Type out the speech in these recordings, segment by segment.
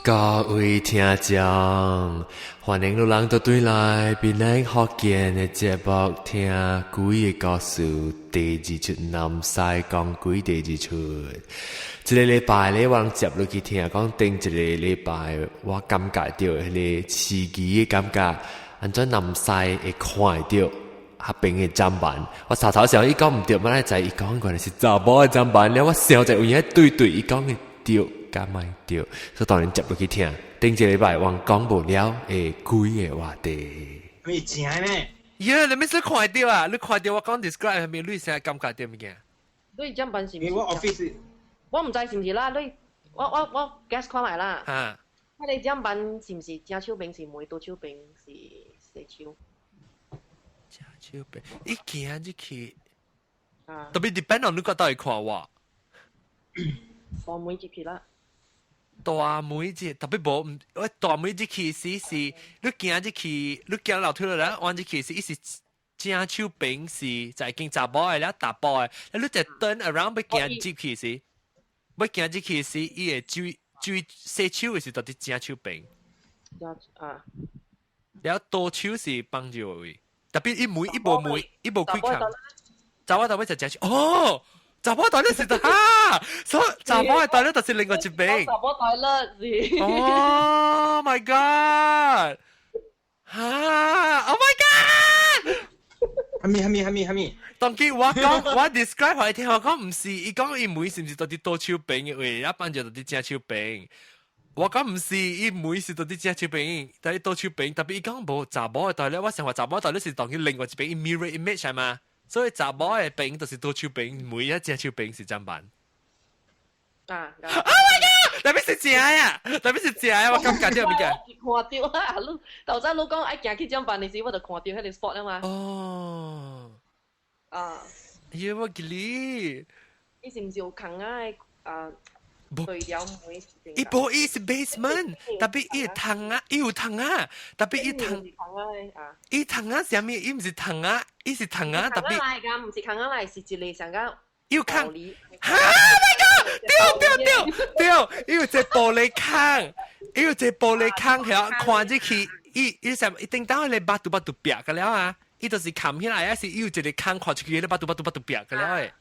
各位聽眾，歡迎路人倒轉來檳榔福建的節目，聽鬼的故事第二出南西講鬼第二出。這个禮拜咧，我人接落去聽講頂一個禮拜，我感覺著彼個刺激的感覺，按怎南西會看著彼邊的砧板。我頭頭想伊講毋對，我來知伊講原來是查某的砧板了。我想者有影對對，伊講的對。佮莫對，所以當然接落去聽。頂一個禮拜我講無了的鬼的話題。咩正咩？耶，你欲使看著啊？你看著我講 describe 係咪？你先感覺著物件？你砧板是毋是？我 office 我毋知是毋是啦，你我 guess 看覓啦。哈。彼个砧板是毋是正手邊是門，倒手邊是洗手？正手邊，伊行入去，特別 depend on 你閣佗會看我。大門入去啦。大門入，特別無，我大門入去時是，你行入去，你行樓梯落來，彎入去時，伊是正手邊是在間查某的了，查埔的，你就 turn around 欲行入去時，欲行入去時，伊會注注洗手的是佇正手邊。啊。了倒手是幫助位，特別伊門伊無門，伊無開空。查某台就正手，哦。查某台咧是哈，所以查某的台咧就是另外一邊。查某台咧是。 Oh my god！哈！Oh my god！哈咪哈咪哈咪哈咪。當佢我講我 describe 予伊聽，我講毋是，伊講伊門是毋是佇倒手邊的位，啊放就佇正手邊。我講毋是，伊門是佇正手邊，佇倒手邊，特別伊講無查某的台咧，我想話查某台咧是當佢另外一邊，伊 mirror image 係嘛？所以查某的邊就是倒手邊，門一正手邊是砧板。啊！Oh my god！特別是正呀，特別是正呀，我感覺著物件。看著啊！你頭先你講愛行去砧板的時，我就看著彼个 spot 啊嘛。哦。啊。耶！我記哩。伊是毋是有空仔啊？對了門。伊無伊是 basement，特別伊窗仔，伊有窗仔，特別伊窗。伊窗仔啥物？伊毋是窗仔，伊是窗仔，特別。來㗎，毋是窗仔來，是一个上個。有空。哈！My God！對對對對，伊有一個玻璃空，伊有一個玻璃空，遐看入去，伊伊啥？伊頂當彼个腹肚腹肚壁個了啊！伊就是冚起來，還是伊有一個空看出去，彼个腹肚腹肚腹肚壁個了的。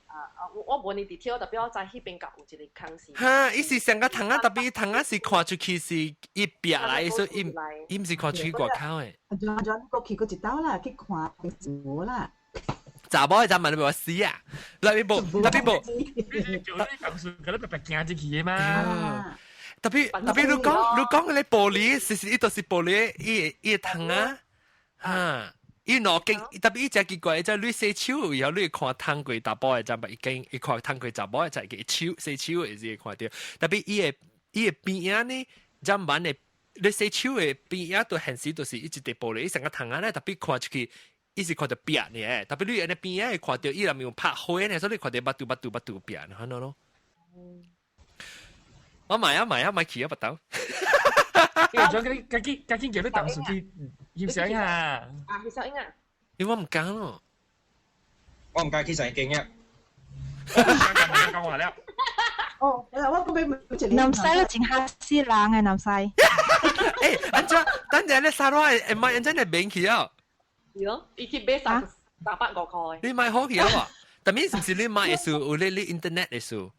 我無呢佇跳，特別我知彼邊角有一個空是。哈！伊是上個窗仔，特別窗仔是看出去是伊壁來，所以伊伊毋是看出去外口的。阿john阿 john，我去過一道啦，去看無啦。查某的砧板你袂死啊！特別無，特別無。叫你講述，佢都白白行入去的嘛。特別特別，你講彼个玻璃，其實伊就是玻璃，伊伊窗仔，哈。伊兩間特別伊真奇怪，即你洗手，然後你會看窗過查埔的砧板，伊間伊看窗過查某的，就係手洗手的時會看著。特別伊的邊仔呢，砧板的你洗手的邊仔都現時就是一塊玻璃，伊成個窗仔咧，特別看出去，伊是看著壁呢。特別你按呢邊仔會看著伊內面有拍火呢，所以你看著腹肚腹肚腹肚壁，按呢咯。我買啊買啊買去啊，腹肚。因為將佢趕緊趕緊叫你當時去翕相啊！啊，翕相啊！因為我毋敢咯，我毋敢去上間啊！講話了。哦，我講欲問一南西都真嚇死人的南西。欸，按怎？等陣你沙拉會買按怎會免去啊？是咯，伊去買335塊。你買好去啊？但係是毋是你買的時有你 internet 的時？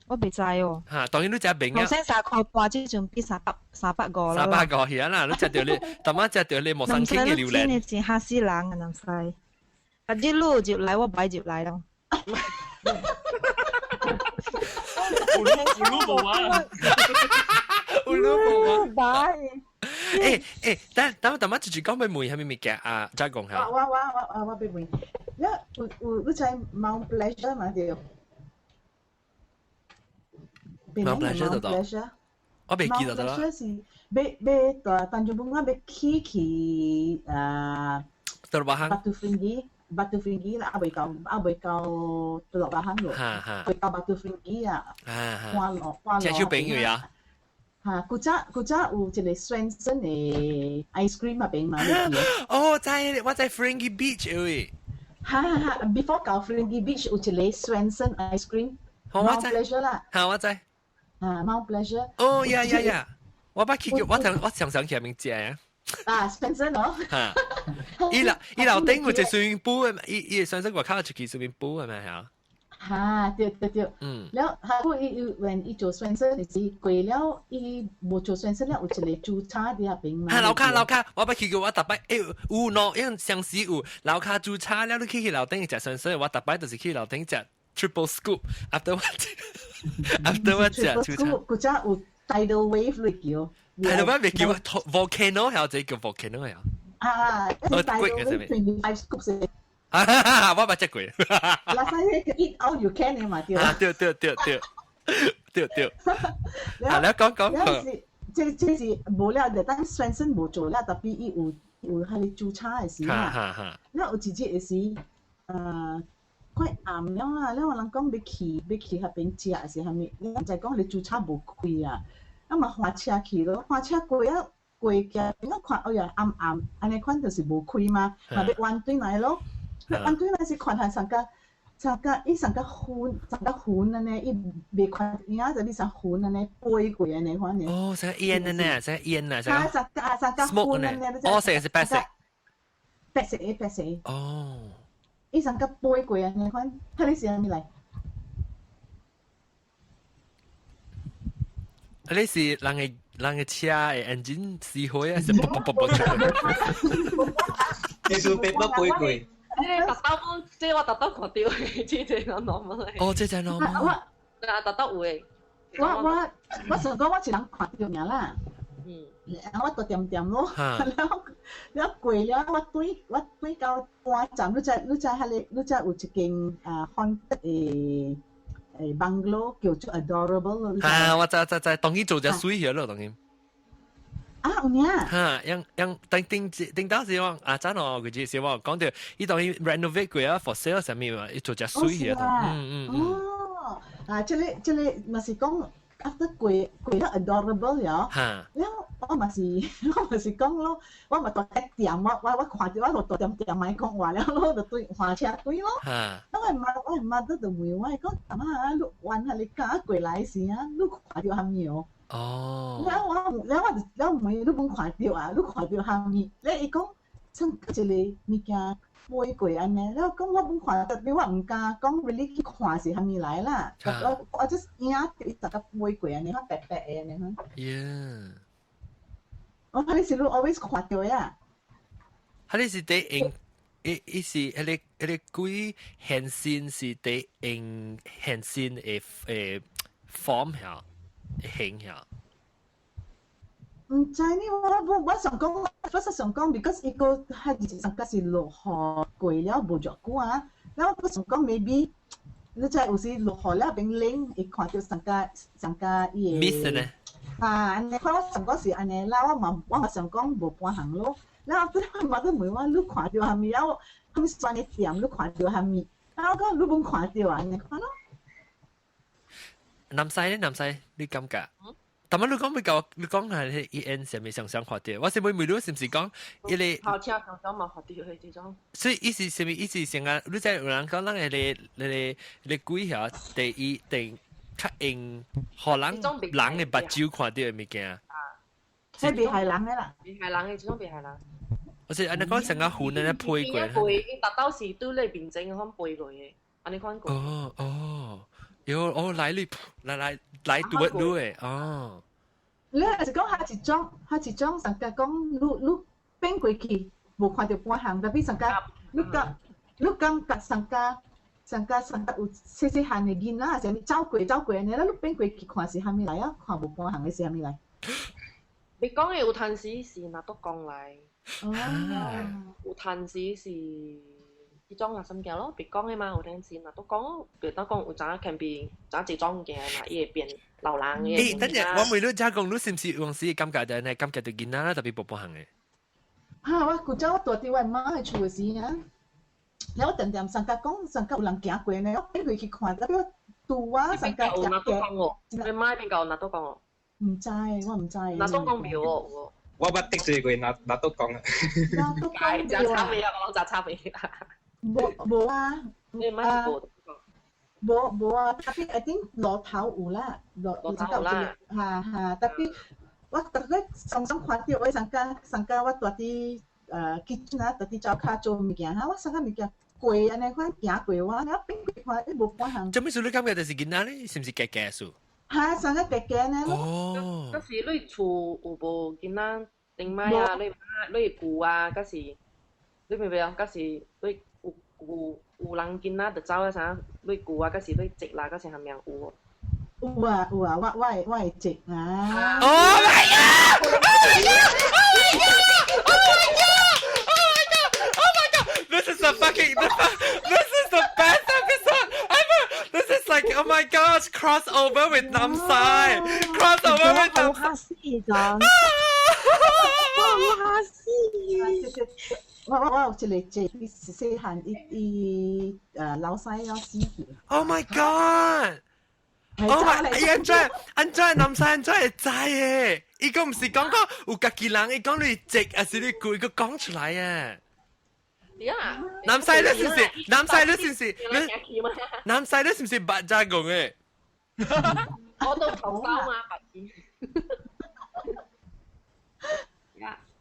我袂知哦。哈，當然你食免啊。頭先3塊半，這陣變350啦。350係啊啦，你食著你，逐擺食著你無生傾的榴蓮。真的真嚇死人啊！南西，啊，你愈入來，我袂入來咯。有愈無啊？有愈無啊？拜。欸欸，等等等，就是講欲問啥物物件啊？再講下。我欲問，你有有你知 Mount Pleasure 嘛對？ Mount Pleasure 就到，我袂記得啦。 Mount Pleasure 是欲欲蹛 Tanjung Bungah 欲起去啊。 Teluk Bahang。 Batu Ferringhi，Batu Ferringhi 啦，猶未到 Teluk Bahang 咯，未到 Batu Ferringhi 啊。看路看路。正手朋友啊。哈，古早有一個 Swensen 的 ice cream 那邊嘛，你記得？哦，我在 Ferringhi Beach 位。哈哈哈，before 到 Ferringhi Beach 有一個 Swensen ice cream。我知。 Pleasure 啦。哈，我知。啊，Mount Pleasure。哦呀呀呀！我捌去過，我想我常常去邊食啊。啊，Swensen 哦。嚇！伊樓伊樓頂有一個 swimming pool 的，伊伊會 Swensen 外口出去 swimming pool 的咩嚇？嚇，對對對。了，下個伊伊 when 伊做 Swensen 是過了，伊無做 Swensen 了，有一個煮茶佇遐邊嘛。嚇，樓跤樓跤，我捌去過，我逐擺欸有喏，因為相時有樓跤煮茶了，你去去樓頂食 Swensen，我逐擺就是去樓頂食 triple scoop，after 我 after 我食煮茶。古早有 tidal wave 嚟叫。 tidal wave 叫 volcano 係這叫 volcano 係。啊，tidal wave 25 scoops。啊！我捌食過。嗱，所以 eat all you can 嘅嘛，對。啊，對對對對對對。啊，你講講。了是，這這是無了，就等 Swensen 無做了，特別伊有有彼個煮茶的時啦。了有一日的時，快暗了啦，了有人講欲去欲去彼邊食是啥物？你毋知講你煮茶無開啊，啊嘛駛車去咯，駛車過啊過行，我看哎呀暗暗，按呢款就是無開嘛，嘛欲彎轉來咯。彎轉來是看下上個上個伊上個雲上個雲按呢，伊袂看影就你上雲按呢飛過按呢款呢。哦，成個煙呢，成個煙啊，成個。上個上個雲按呢。哦，成個是白色。白色的白色。哦。伊上個飛過按呢款，彼個是啥物來？彼是人的人的車的 engine 死火啊，是啵啵啵啵出來。這是 paper 飛過。這個特登，這個我特登看到的，這個 normal 的。哦，這個 normal。我啊，特登有的。我我我想講，我一人看著爾啦。我蹛恬恬咯，了了過了，我轉我轉到半站，你知你知彼個你知有一間啊 haunted 的的 bungalow 叫做 Adorable。啊，我知知知，當伊做隻水去咯，當伊。啊，有影。哈，樣樣頂頂頂當時我啊，真哦，佢只是我講著，伊當伊 renovate 過啊，for sale 啥物嘛，伊做隻水去啊，嗯嗯嗯。哦，啊，這個這個嘛是講。after 過過了 adorable 了，了我嘛是我嘛是講咯，我嘛蹛恬我我我看著我就蹛恬恬莫講話了咯，就對駛車對咯。我媽我媽都就問我講，阿媽啊，你彎下你敢過來時啊，你看著啥物哦？哦。了我了我就了問你無看著啊？你看著啥物？了伊講，像一個物件飛過按呢，了講我無看著，我毋敢講 really 去看是啥物來啦。我我就是影著伊逐個飛過按呢，較白白的按呢。 Yeah。我彼時你 always 看著啊。彼是佇用，伊伊是彼個彼個鬼現身是佇用現身的的 form 下形下。毋知呢，我我我想講，我實想講，because 伊個彼上個是落雨過了無偌久啊，了我想講 maybe 你知有時落雨了變冷，會看著上個上個伊個。 mist 呢？啊，按呢看我想講是按呢啦，我嘛我嘛想講無半項咯。了後我媽都問我，你看著啥物啊？啥物酸的點？你看著啥物？啊，我講你無看著啊，按呢看咯。南西呢？南西，你感覺？但係你講比較，你講係伊 N 上面常常看著，我是問問你是毋是講伊個？跑車常常嘛看著彼這種。所以意思啥物？意思成啊，你知有人講咱個個個個鬼遐第一定較用，予人人的目睭看著的物件。這袂害人的啦。袂害人的，這種袂害人。我是按呢講成個雲按呢飛過。飛，伊達到是對你面前款飛過的，按呢款過。哦哦，喲哦來你來來來拄一拄的哦。你是講彼一種，彼一種上個講你你變過去，無看著半項，特別上個你感你感覺上個上個上個有細細漢的囡仔，啥物走過走過按呢，你變過去看是啥物來啊？看無半項的是啥物來？你講的有陣時是拿督公來，哦，有陣時是彼種啊物件咯，別講的嘛，有陣時拿督公，別當講有陣 can be 陣這種物件嘛，伊會變老人的。欸，等陣我問你，遮講你是毋是有時感覺到呢？感覺到囡仔特別無半項的？哈！我古早我蹛佇我媽的厝的時啊，了我恬恬上甲講，上甲有人行過呢，我變過去看，特別拄我上甲有拿督公哦，你媽邊有拿督公哦？毋知，我毋知。拿督公廟哦，我捌得罪過拿拿督公啊。拿督公廟啊，食差別啊，我攏食差別。無無啊，你媽是無。無無啊，tapi I think 路頭有啦，路路頭有啦，哈哈，tapi 我逐個常常看到，我上間上間我蹛佇kitchen 啊，蹛佇灶跤做物件哈，我上間物件過按呢款行過我，然後變過看，伊無半項。做咩事你感覺就是囡仔咧？是毋是假假數？哈，上個假假呢？哦。嗰時你厝有無囡仔頂擺啊？你你舅啊？嗰時你明唔明啊？嗰時你有有有人囡仔就走啊啥？你舅啊？嗰時你侄啦？嗰時係咪有？有啊有啊，我會侄啊。 Oh my god! Oh my god! Oh my god! Oh my god! Oh my god! This is the fucking this is the best episode ever. This is like, oh my gosh, crossover with 南西，crossover with 南嚇死咗！嚇死！我有一個姐，伊細漢伊伊老細要死去。 Oh my god! Oh my！哎，按怎按怎南西按怎會知嘅？伊個毋是講講有家己人，伊講你直還是你故意個講出來啊？南西你是唔是？南西你是唔是？南西你是唔是捌遮講嘅？我都頭收嘛，白痴。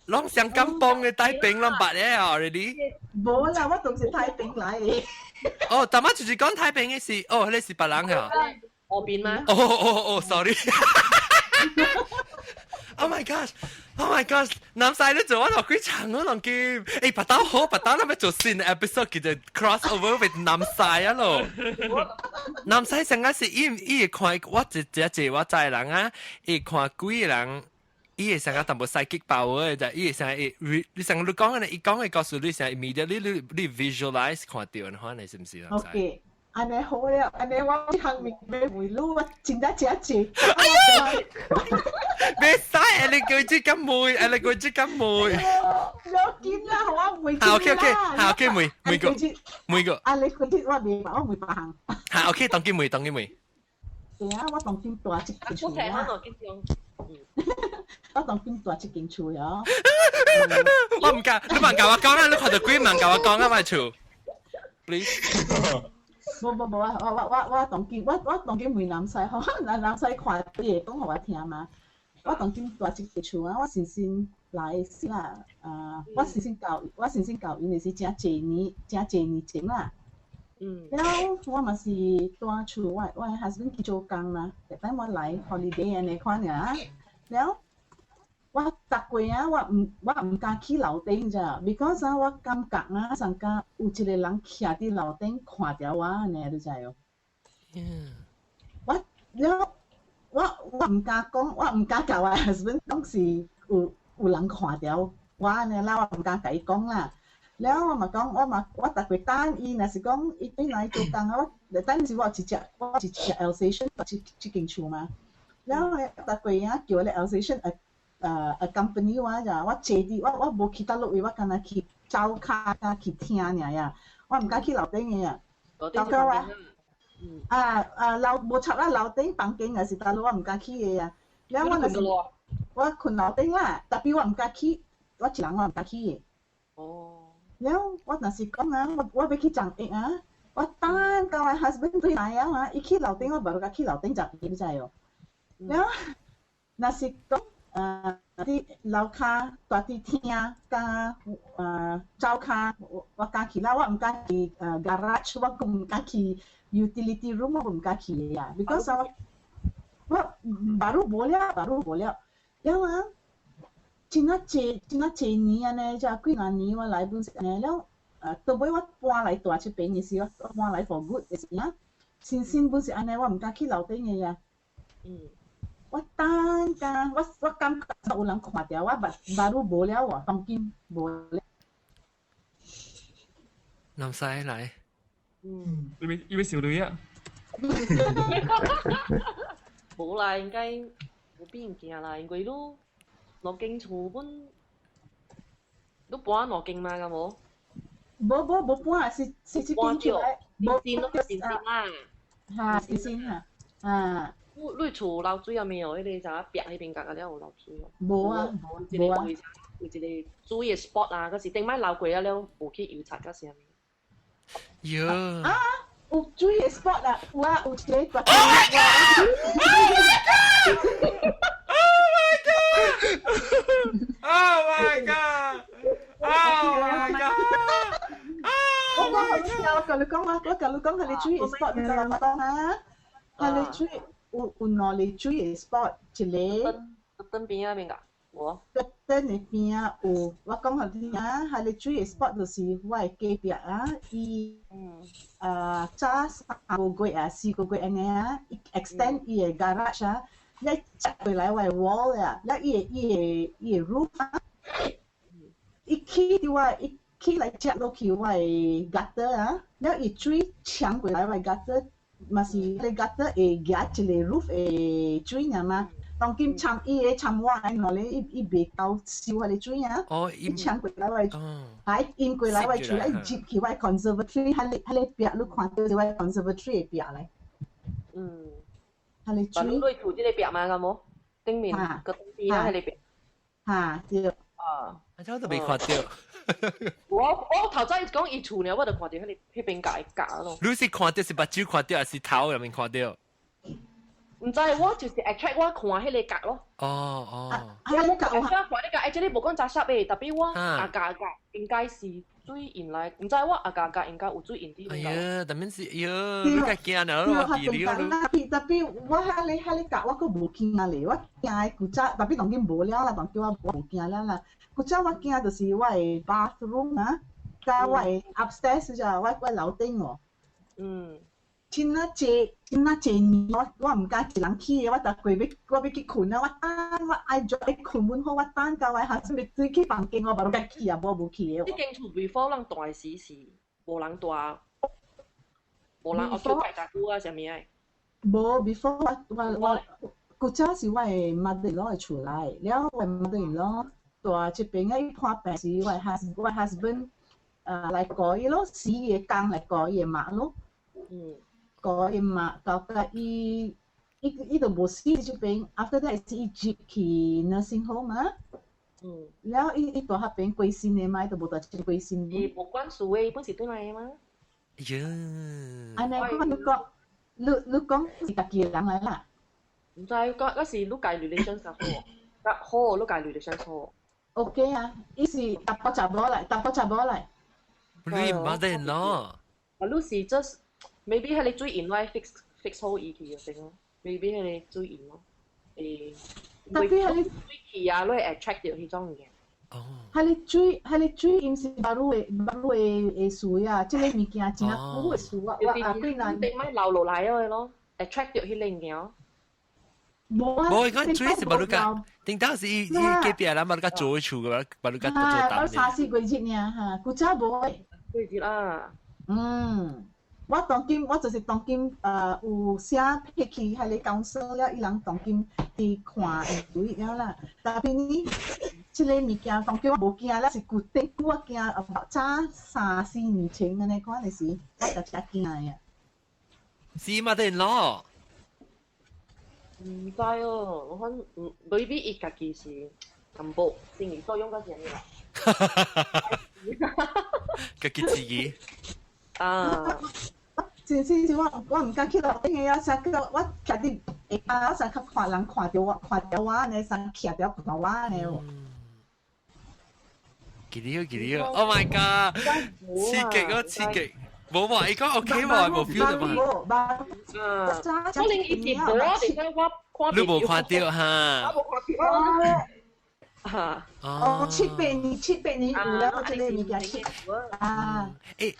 攏上金幫嘅帶兵攏捌嘅 already。無啦，我都是太平來嘅。哦，大媽就是講太平嘅事，哦，你是別人啊？我邊嗎？哦哦哦，sorry。Oh my gosh! Oh my gosh! 南西你做我落幾長啊，龍劍。誒，白刀好，白刀你咪做新嘅 episode 叫做 crossover with 南西啊咯。南西成日是伊伊會看我一一一我知人啊，伊看幾個人。伊會成日淡薄 psychic power 嘅，就伊會成日你成日你講嘅，伊講嘅故事，你成日 immediately 你你 visualize 看到，你看你是唔是？ OK，按呢好了，按呢我這項物要問你，我真正真濟。哎呀，袂使，你叫這咁問，你叫這咁問。要緊啦，我問。好 OK OK，好 OK 問每個每個。啊，你佢啲我未，我未別行。好 OK，當今問，當今問。對啊，我當今蹛這間厝啊。我當今蹛這間厝呀。我毋敢，你莫共我講啊！你看到鬼莫共我講啊！我厝，please。無無無啊！我當今我當今問南西吼，南南西看伊會講予我聽嘛。我當今蹛這間厝啊，我先生來時啦，啊，我先生教𪜶的是誠濟年，誠濟年前啦。了我嘛是蹛厝，我 husband 去做工嘛，逐擺我來 holiday 按呢款爾。了我逐過啊，我毋敢去樓頂咋，because 啊，我感覺啊，上加有一個人徛佇樓頂看著我按呢，你知無？我了我毋敢講，我毋敢共我 husband 講是有人看著我按呢啦，我毋敢共伊講啦。了我嘛講，我嘛我逐過等伊，若是講伊轉來做工啊，我等時我有一隻我有一隻 Alsatian 這這間厝嘛。了我逐過啊叫咧 Alsatian accompany 我咋，我坐佇我我無去佗落位，我干焦去灶跤甲去聽爾呀，我毋敢去樓頂的啊。到到我啊啊樓無插啦，樓頂房間也是佗落，我毋敢去的啊。了我若是我睏樓頂啦，tapi 我毋敢去，我一人我毋敢去的。哦。了我若是講啊，我欲去送藥啊，我等到我 husband 轉來啊嘛，伊去樓頂，我無共去樓頂食，你知無？了若是講佇樓跤蹛佇廳佮灶跤，我敢去啦，我毋敢去garage，我閣毋敢去 utility room，我毋敢去的啊，because 我我 baru 無了，baru 無了，了啊。真啊濟真啊濟年按呢，才幾若年我來本按呢了，到尾我搬來蹛這邊的時，我搬來 for good 的時啊，先先本是按呢，我毋敢去樓頂的啊。我等甲我感覺有人看著我，baru 無了喎，當今無了。南西來。你欲小女啊？無啦，應該無變驚啦，因為你兩間厝本，你搬兩間嘛，敢無？無無無搬，是是這間厝來。無先咯，先先啦。哈，先先哈，啊。你你厝漏水啊沒有？彼個啥壁彼邊角啊了有漏水哦。無啊，無啊。有一個水的 spot 啊，嗰時頂擺漏過啊了，無去油漆嗰時。喲。啊！有水的 spot 啊，有啊，有一個大。 Oh my god! Oh my god! 我講你聽，我甲你講啊，我甲你講，係你水的 spot，你知影講啊？係你水有兩個水的 spot，一個。燈邊啊邊個？我。燈的邊啊有，我講予你聽啊，係你水的 spot 就是我的隔壁啊，伊啊早3個月啊4個月按呢啊，伊 extend 伊的 garage 啊，你接過來我的 wall 啊，了伊的 roof 啊，伊起佇我，伊起來接落去我的 gutter 啊，了伊水搶過來我的 gutter，嘛是你 gutter 會夾一個 roof 的水爾嘛。當今參伊的參我的喏咧，伊袂夠收彼个水啊！伊搶過來我的，啊，淹過來我的厝，伊入去我的 conservatory，彼个壁你看著是我的 conservatory 的壁咧。彼个水。你厝這个壁嘛，敢無？頂面個邊啊，彼个壁。哈，對。啊。啊，我都未看著。我頭早講伊厝呢，我就看著彼个彼邊架架咯。你是看著是目睭看著，還是頭入面看著？毋知，我就是 attract 我看彼个角咯。哦哦。啊，我角我看彼个，這裡無講雜濕的，特別我阿家角應該是水引來，毋知我阿家角應該有水引佇。哎呀，特別是哎呀，你較驚啦，我記了。特別我彼个角我閣無驚咧，我驚的古早，特別當今無了啦，當今我無驚了啦。古早我驚就是我的 bathroom 啊，佮我的 upstairs 咋，我樓頂哦。真啊濟，真啊濟年，我毋敢一人去的，我逐過欲我欲去睏啊，我等我愛做愛睏滿好，我等到我下先欲轉去房間，我嘛攏敢去啊，無無去的。這間厝 before 人住的時是無人住，無人 occupy 遮久啊，啥物的？無 before 我古早是我的 mother-in-law 的厝內，了我的 mother-in-law 住這邊啊，伊破病時，我 husband 來顧伊咯，死伊的工來顧伊的媽咯。顧伊媽，到甲伊就無死這邊，after that 是伊入去 nursing home 啊。了伊住彼邊過身的嘛，伊就無佇這過身。伊無關事的，伊本是轉來的嘛。呀。按呢講你講，你講是家己的人來啦。毋知，嗰是你家 relation 較好，較好，你家 relation 好。 OK 啊，伊是查埔查某來，查埔查某來。你 mother-in-law。啊，你是 just maybe 彼个水引來 fix 好伊去就成咯，maybe 彼个水引咯，欸，特別彼个水氣啊，你會 attract 著彼種物件。哦。彼个水毋是 baru 的 baru 的水啊，這個物件真久的事啊，我啊幾難。頂擺流落來的咯，attract 著彼个物件。無啊！無，伊講水是 baru 甲，頂當是伊伊隔壁人 baru 甲做厝個，baru 甲做淡。三四個月爾哈，古早無的。過日啊。嗯。我當今我就是當今有寫批去彼个 council 了，伊人當今佇看會對了啦。但是呢，這个物件當今我無驚啦，是舊頂久我驚，早三四年前按呢款的時，我就才驚的。是 mother-in-law。毋知哦，我看 maybe 伊家己是淡薄心理作用閣是按呢啦。家己自己。啊。真真是我毋敢去樓頂的啊，啥叫我徛佇下跤，啥較看人看著我，看著我按呢，啥徛著看我按呢。記得記得，Oh my god！刺激啊刺激！無話伊講 OK 喎，無 feel 到嘛。啊，可能伊是無，但是我看。你無看著哈？我無看著。啊！哦，700年，700年有了，這個物件七啊！欸，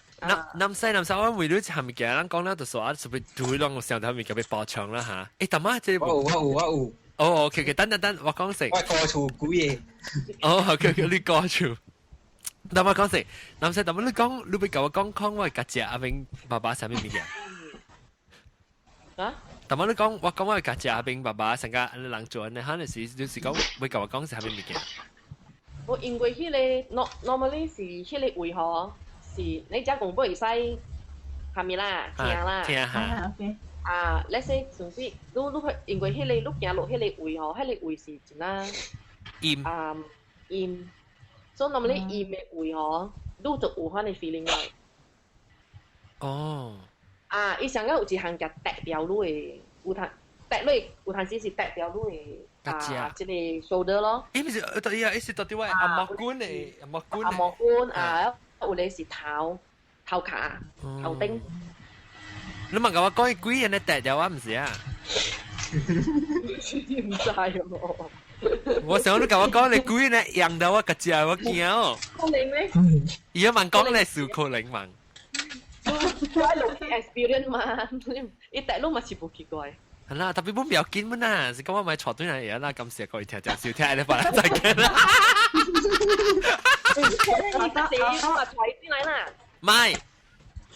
南西，我為咗項物件，咱講了就說啊，是不是對攏有想到物件欲包場啦哈？欸，大媽這我有我有我有。哦，OK OK，等等等，我講成。我過厝幾個。哦，OK OK，你過厝。大媽講成，南西大媽你講，你欲共我講講我家姐阿明爸爸啥物物件？啊？大媽你講，我講我家姐阿明爸爸成個人做呢，可能是就是講欲共我講是啥物物件？我因為彼个 normally 是彼个位吼，是你遮講不會使蝦米啦，聽啦，聽哈。啊，let's say 像是你去，因為彼个你行落彼个位吼，彼个位是真啊陰啊陰，所以 normally 陰的位吼，你就有彼个 feeling 啦。哦。啊，伊上個有一項叫代表你的，有通代你有通時是代表你的啊，這個 shoulder 咯。伊毋是，對啊，伊是到底我阿毛官的，阿毛官。阿毛官啊，有咧是頭頭殼頭頂。你問我講鬼人的代掉我毋是啊？唔知喎。我想你甲我講你鬼呢養到我個只我驚哦。可能咩？伊一問講你是可能問。我係 experience 嘛，伊大陸嘛是無奇怪。係啦，特別本不要緊嘛啊，是講我咪坐對嚟嘢啦，咁時過去聽就少聽你翻來再見啦。你嘛坐進來啦。唔係。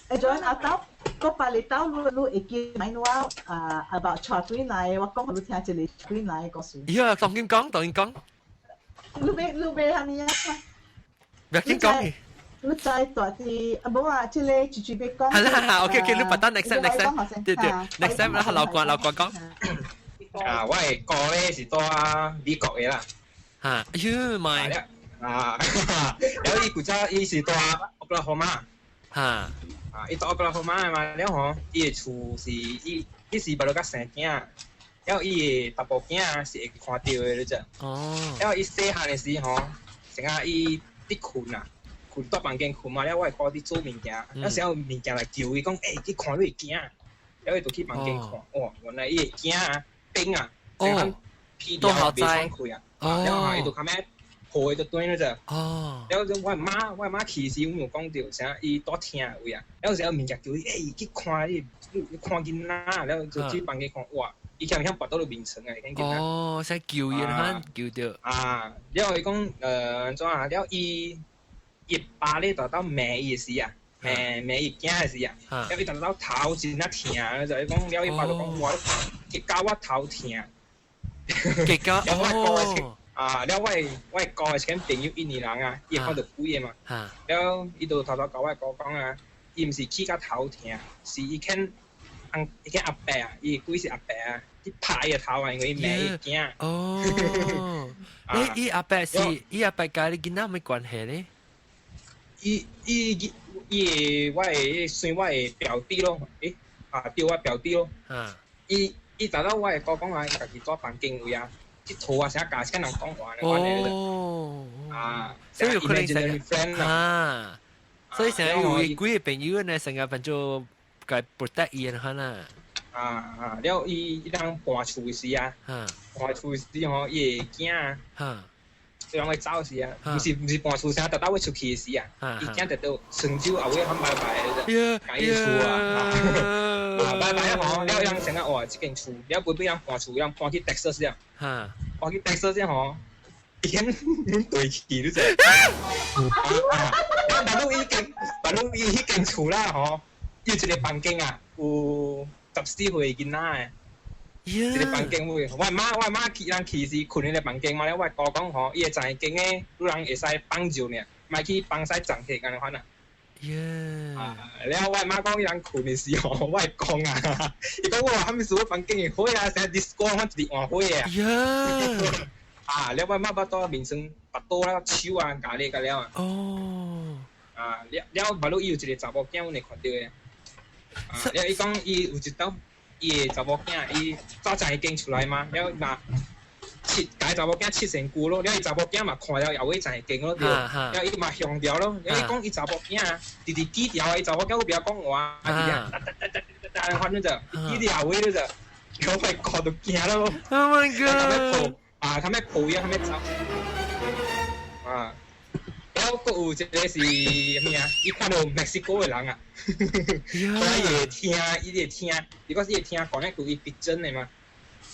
誒，仲有阿豆，個百里豆，你你會記買我啊，about 坐對來，我講你聽一個對來故事。咦啊，當然講，當然講。你欲你欲蝦米啊？不要緊講。你知大啲啊？無啊，這個直接欲講。係啦，係，OK OK，你不等 next time next time，對對，next time 啦，老關老關講。啊，我的哥咧是住啊美國的啦。嚇，哎喲咪。啊，了伊古早伊是住奧克拉荷馬。嚇。啊，伊住奧克拉荷馬嘛，了吼，伊的厝是伊伊是捌落甲生囝，了伊的查甫囝是會看著的，你知？哦。了伊細漢的時吼，成日伊佇睏啊。睏蹛房間睏嘛，了我會看佇做物件，了時有物件來求伊講，欸，去看你的囝，了伊就去房間看，哇，原來伊的囝啊，病啊，成皮掉袂爽開啊，了後伊就較尾抱伊就轉了啫。哦。了我媽，我媽去時，阮有講著，啥伊蹛疼位啊，了時有物件求伊，欸，去看你，你看囡仔，了就去房間看，哇，伊強強跋倒落眠床啊，見囡仔。哦，使救伊哈，救著。啊，了伊講，按怎啊，了伊。伊爸咧就到罵伊的時啊，罵罵伊囝的時啊，了伊就到頭真啊疼，就伊講了伊爸就講我結到我頭疼，結到哦，啊，了我的我的哥的一間朋友印尼人啊，伊會看著鬼的嘛，了伊就頭頭共我的哥講啊，伊毋是去到頭疼，是伊見伊見阿伯啊，伊的鬼是阿伯啊，去拍伊的頭啊，因為伊罵伊囝。哦，你伊阿伯是伊阿伯佮你囡仔有啥關係咧？伊伊伊我的算我的表弟咯，欸啊對我表弟咯。伊伊逐到我的哥講啊，伊家己蹛房間位啊，去拖啊，啥共啥人講話哦。啊，所以有可能成啊，所以成日有幾個朋友呢，成日變做共 protect 伊的啦。啊啊，了伊伊當搬厝時啊，搬厝時吼，伊會驚啊。伊攏會走時啊，毋是毋是搬厝啥，逐逐欲出去的時啊，伊囝直到床手後尾喊拜拜的，共伊厝啊，啊拜拜啊吼，了伊人成啊哇，這間厝，了尾尾人搬厝，人搬去 Texas 啊，搬去 Texas 吼，伊肯對去你知？啊，但攏已經，但攏伊彼間厝啦吼，伊有一個房間啊，有14歲囡仔的。一個房間位，我媽我媽去人去是睏彼個房間嘛，了我哥講吼，伊會知間的，有人會使幫助爾，莫去幫使撞客按呢款啊。啊，了我媽講伊人睏的時候，我會講啊，伊講我話啥物事我房間的火啊，成 disco 款一直換火啊。啊，了我媽巴肚面霜腹肚啊手啊咬咧甲了啊。哦。啊，了了，馬路伊有一個查某囝，阮會看著的。啊，了伊講伊有一道。伊的查某囝，伊早前已經出來嘛，了嘛切共查某囝切身軀咯，了伊查某囝嘛看了後尾才會經咯，對，了伊嘛向掉咯，了伊講伊查某囝直直記牢，伊查某囝閣袂曉講話，直直噠噠噠噠噠噠，反正就記牢後尾就，我快看都驚咯。 Oh my god！啊，較尾抱伊，較尾走。啊，了閣有一個是啥物啊？伊看著墨西哥的人啊。伊會聽，伊會聽，如果是會聽講咧，就伊逼真的嘛。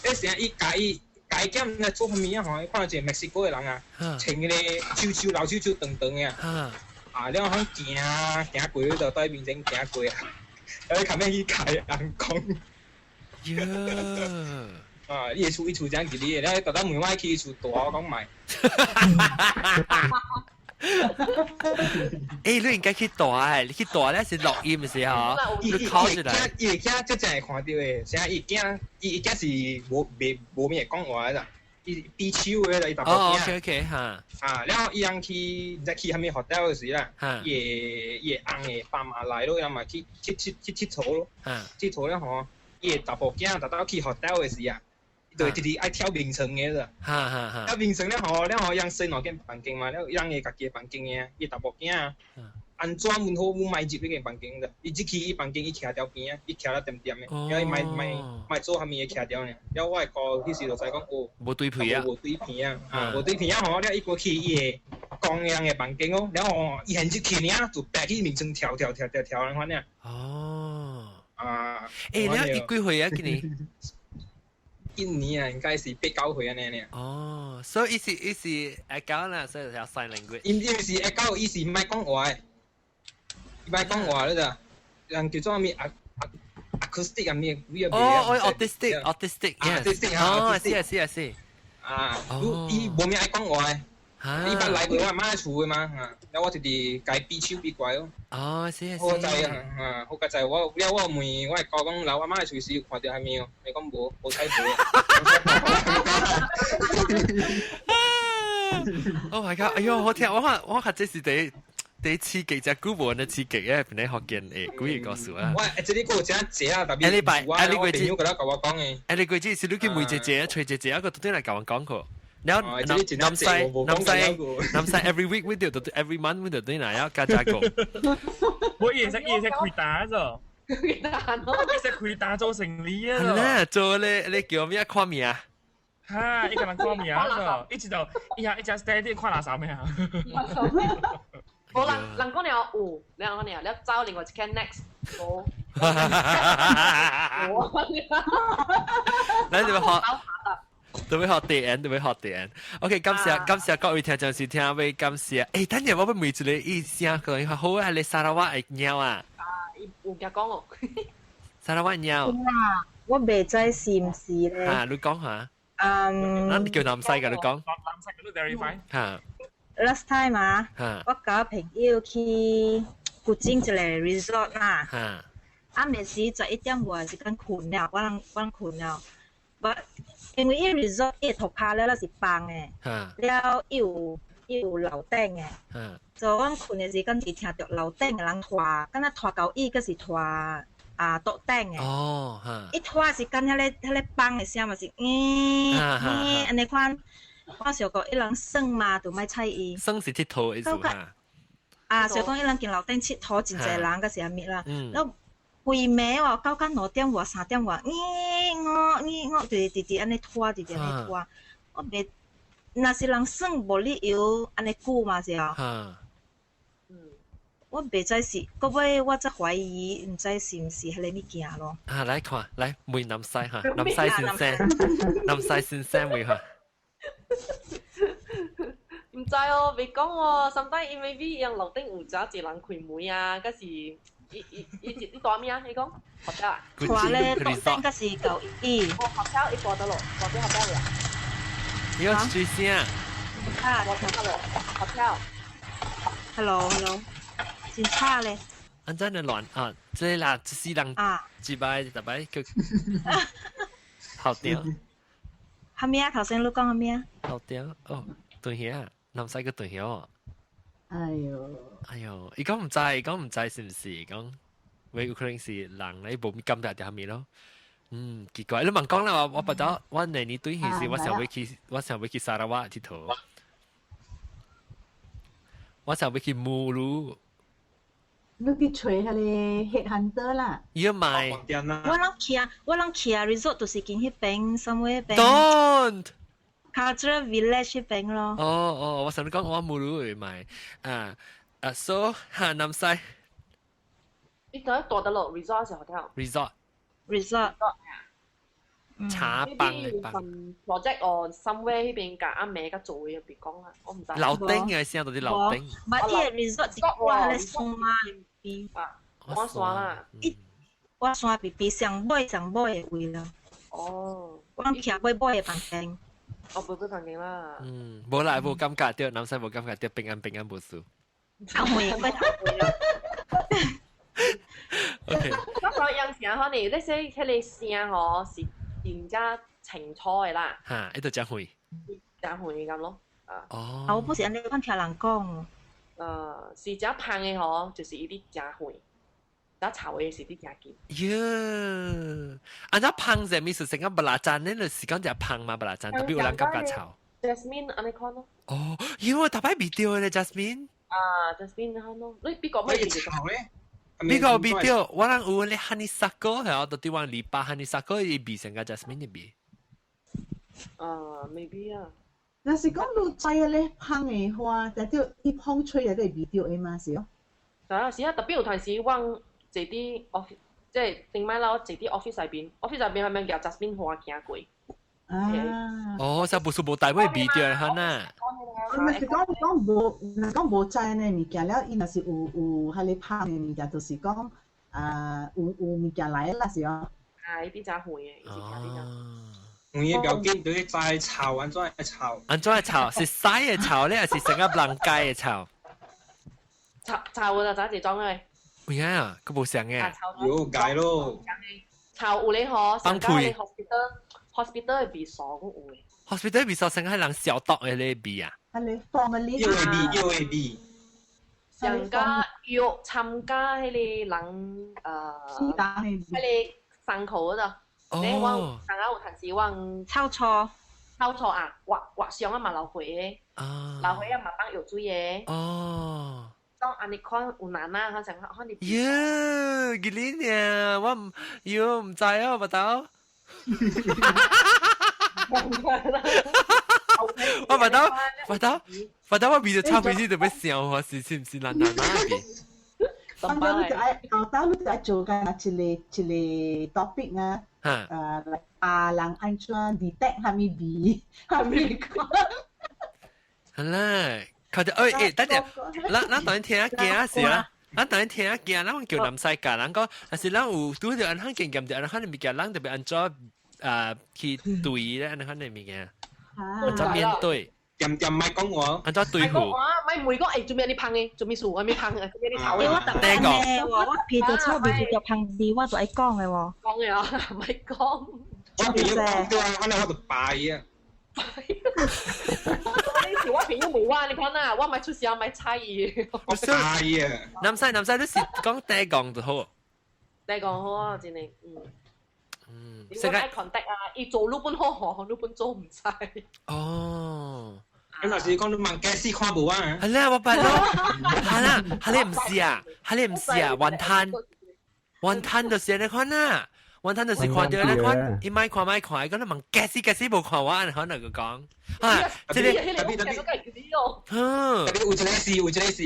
迄時伊共伊共伊囝毋知做啥物啊吼，伊看著一個墨西哥的人啊，穿彼個手手老手手長長的啊，啊，了通行行過就佇伊面前行過啊，了伊較尾去共人講。啊！伊的厝伊厝這樣入去的，了伊逐逐問我去伊厝住，我講莫。欸，你應該去蹛的，你去蹛咧是錄音的時候，你考出來。伊的囝真正會看著的，啥伊囝伊伊囝是無袂無咩會講話的啦。伊比手的啦，伊查埔哦囝。，OK OK 哈。啊，了伊人去，毋知去啥物 hotel 時啦，伊的翁的爸媽來咯，伊人嘛去𨑨迌咯，𨑨迌了吼，伊的查埔囝逐逐去 hotel 的時啊，伊就直直愛跳眠床的啦。哈哈哈。跳眠床了吼，了吼，伊人睡兩間房間嘛，了伊人的家己的房間的，伊查埔囝啊，按怎阮好阮莫入彼間房間的，伊入去伊房間，伊徛條邊啊，伊徛了恬恬的，了伊莫莫莫做啥物會徛條爾。了我的姑彼時就知講哦，無對皮啊，無對皮啊，啊無對皮啊吼，了伊過去伊的公人的房間哦，了吼伊現入去爾就爬去眠床跳跳跳跳跳按款爾。哦。啊。欸，了伊幾歲啊？今年？今年啊，應該是八九歲按呢爾。哦，所以伊是伊是會講啦，所以就 sign language。伊伊是會講，伊是莫講話的。伊莫講話咧咋？人叫做啥物啊acoustic 啊咩？哦哦，autistic autistic yes。哦，是啊是啊是。啊，伊無咩愛講話的。伊捌來過我媽厝的嘛，啊，了我直直共伊比手比過來咯。哦，是啊是。好在啊，啊，好佳哉，我了我問我的姑講，來我媽厝時有看著啥物哦？伊講無，無睇無。 Oh my god！哎喲，好聽，我看我看這是第一。第一刺激只古文的刺激咧，本來福建的幾個故事啊。我這裡閣有真濟啊，特別下禮拜，下禮拜朋友佮我講的。下禮拜只是你去問姐姐，催姐姐，一個對來共我講過。然後南南西南西南西 every week 我就 every month 我就對來要加加講。我伊會使伊會使開單咗。開單咯。伊使開單做生理啊。係啦，做咧你叫咩看名？哈！伊個人看名咗，一直就伊下一只 steady 看垃圾咩啊？無人人講了有，你講了，你走另外一間 next 無。咱就欲學，就欲學地緣，就欲學地緣。OK，感謝感謝各位聽眾收聽，欲感謝。欸，等陣我欲問一个意思，可能好啊，你砂拉越的貓啊。啊，伊有共講咯。砂拉越貓。我袂知是毋是咧。啊，你講下。嗯。咱叫南西共你講。南西共你 verify。嚇。 Last time 啊，我佮朋友去古晉一個 resort 啦，暗暝時11點外時間睏了，我人我人睏了，我因為伊 resort 伊塗跤了是放的，了伊有伊有樓頂的，所以阮睏的時間是聽著樓頂的人拖，敢若拖交椅，閣是拖啊桌頂的。哦，伊拖時間彼个彼个放的聲嘛是嗯嗯按呢款。我想講伊人耍嘛，就莫睬伊。耍是𨑨迌的意思哈。啊，想講伊人佇樓頂𨑨迌真濟人，閣是啥物啦？了規暝哦，到甲2點外、3點外，咦我咦我，就是直直按呢拖，直直按呢拖。我袂，若是人耍無理由按呢久嘛是哦。我袂知是，到尾我才懷疑，毋知是毋是彼个物件咯。啊，來看，來問南西哈，南西先生，南西先生問哈。毋知哦，袂講喎。sometimes 伊 maybe 伊樓頂有真濟人開門啊，閣是伊伊伊伊蹛咩啊？伊講學校啊？蹛咧，桌頂閣是舊椅。哦，學校伊蹛佗落，蹛佇學校了。你要追聲？啊，蹛佗落，學校。 Hello，Hello，真差咧。按怎的亂啊？這啦，這世人啊，一擺一擺叫頭頂。啥物啊？頭先你講啥物啊？頭頂哦，斷兄，南西閣斷兄哦。哎喲，哎喲，伊講毋知，伊講毋知是毋是？講喂，有可能是人咧，無感覺著啥物咯。嗯，奇怪，你問講啦，我我捌到我那年對時，我想欲去，我想欲去砂拉越𨑨迌，我想欲去武魯。你去揣彼個 headhunter 啦。伊要買。我攏去啊，我攏去啊，resort 就是近彼邊，啥物彼邊。 Don't。 Cultural Village 彼邊咯。哦哦，我想你講我武魯會買啊啊，so 哈南西。你等下蹛佗落 resort 是 hotel。 Resort。 Resort。茶房的房。 project or somewhere 彼邊共阿妹佮做的別講啦，我毋知。樓頂嘅聲到啲樓頂。嘛，伊个 resort 是掛彼个山邊。啊，我山啦。伊我山邊邊上尾上尾的位啦。哦。我攏徛尾尾的房間。哦，尾尾房間啦。嗯，無啦，無感覺著，南西無感覺著，平安平安無事。阿妹過頭歲啦。 OK。我講樣聲可能，你說彼个聲吼是真正清楚的啦。哈，伊就真會。真遠咁咯。啊。哦。啊，我不是按呢款聽人講。是真芳的吼，就是伊佇真遠，真臭的是佇真近。喲，按怎芳是咩意思？成個白蠟盞呢？就是講只芳嘛，白蠟盞，特別有人感覺臭。 Jasmine 按呢款咯。哦，喲，特擺味著咧，Jasmine。啊，Jasmine 款咯，你比較咩味臭咧？比較味著，我人有咧 honeysuckle 係我到啲話禮拜 honeysuckle 伊味成個 Jasmine 的味。啊，maybe 啊。若是講你知咧芳的花，但著伊風吹來都會味著的嘛，是哦。啊，是啊，特別有陣時我坐佇 office，即係頂擺啦，我坐佇 office 內邊，office 內邊係咪夾 Jasmine 花行過？啊！哦，就不是無大尾味著哈呐。若是講講無，若講無知呢物件了，伊若是有有彼个芳的物件，就是講啊有有物件來啦，是哦。啊，伊佇真遠的，伊是行佇真。遠的不要緊，就是知臭，按怎會臭？按怎會臭？是屎的臭咧，還是成個人街的臭？臭臭就知一種的。有影啊，閣無相嘅。有解咯。臭有咧吼，上加咧 hospital hospital 的味素閣有的。 hospital 味素成個人消毒的咧味啊。啊，你放個藥的味，藥的味。上加藥參加彼个人彼个傷口嗰度。你我剛剛有陣時我臭錯，臭錯啊，割割傷啊嘛流血的，流血啊嘛放藥水的。哦。當按呢款有難啊，可能可能。喲，吉林呢？我毋，喲毋知哦，巴豆。我巴豆，巴豆，巴豆，我味著臭味是特別想我是是毋是難難啊味？後頭你就愛後頭你就愛做緊一個一個 topic 啊。啊，人按怎 detect 啥物味，啥物款。好啦，靠著，欸欸，等陣，咱咱當然聽驚是啦，咱當然聽驚，咱叫南西教，咱講，但是咱有拄著按款經驗，就按款的物件，咱特別按怎啊去對咧，按款的物件，按怎面對。恬恬莫講我，按怎對付？我莫問講，欸，做咩你芳的？做咩事？我咩芳的？做咩你臭的？我特別呢，我鼻著臭味就芳味，我就愛講的喎。講的啊，莫講。我朋友講對啊，我咧我就拜啊。你是我朋友問我，你看啊，我莫出聲，莫睬伊。我拜啊！南西南西，你是講第講就好。第講好啊，真的，嗯。嗯，你愛 contact 啊，伊做你本好吼，你本做毋知。哦。咁若是講你問假死看無啊？係啦，我捌咯。係啦，係你毋是啊，係你毋是啊，雲吞，雲吞就是按呢款啊，雲吞就是看著按呢款，伊莫看莫看，伊講你問假死假死無看我，按呢款就講。啊，這個特別特別，特別有一個是有一個是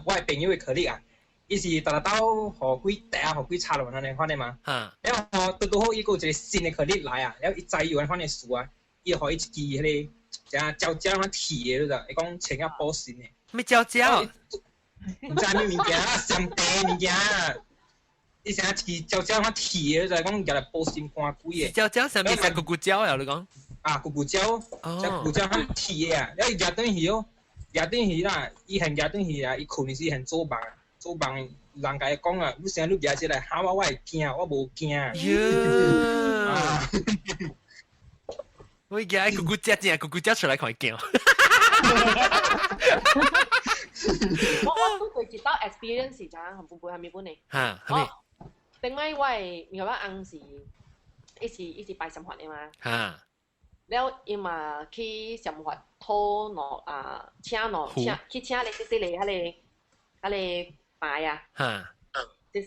我的朋友的 colleague 啊，伊是逐逐兜予幾袋啊，予幾插落按呢款的嘛。了後拄拄好伊閣有一個新的 colleague 來啊，了伊知有按款的事啊，伊予伊一支彼個。像蕉蕉那鐵的，你知？伊講穿啊補身的。咩蕉蕉？毋知啥物物件，上茶物件。伊成一支蕉蕉那鐵的，你知？講舉來補心肝鬼的。蕉蕉啥物？是咕咕蕉啊？你講？啊，咕咕蕉，只咕蕉較鐵的啊，了伊舉轉去哦，舉轉去啦，伊現舉轉去啊，伊睏時現做夢，做夢人共伊講啊，你啥你舉起來嚇我，我會驚，我無驚。喲。我驚咕咕隻正，咕咕隻出來看驚。我我拄過一道 experience 是怎樣？會唔會係咪本呢？嚇，係咪？頂擺我的因為我翁是，伊是伊是拜神佛的嘛。嚇。了伊嘛去神佛討兩啊，請兩請去請咧細細个彼個彼個牌啊。嚇。細細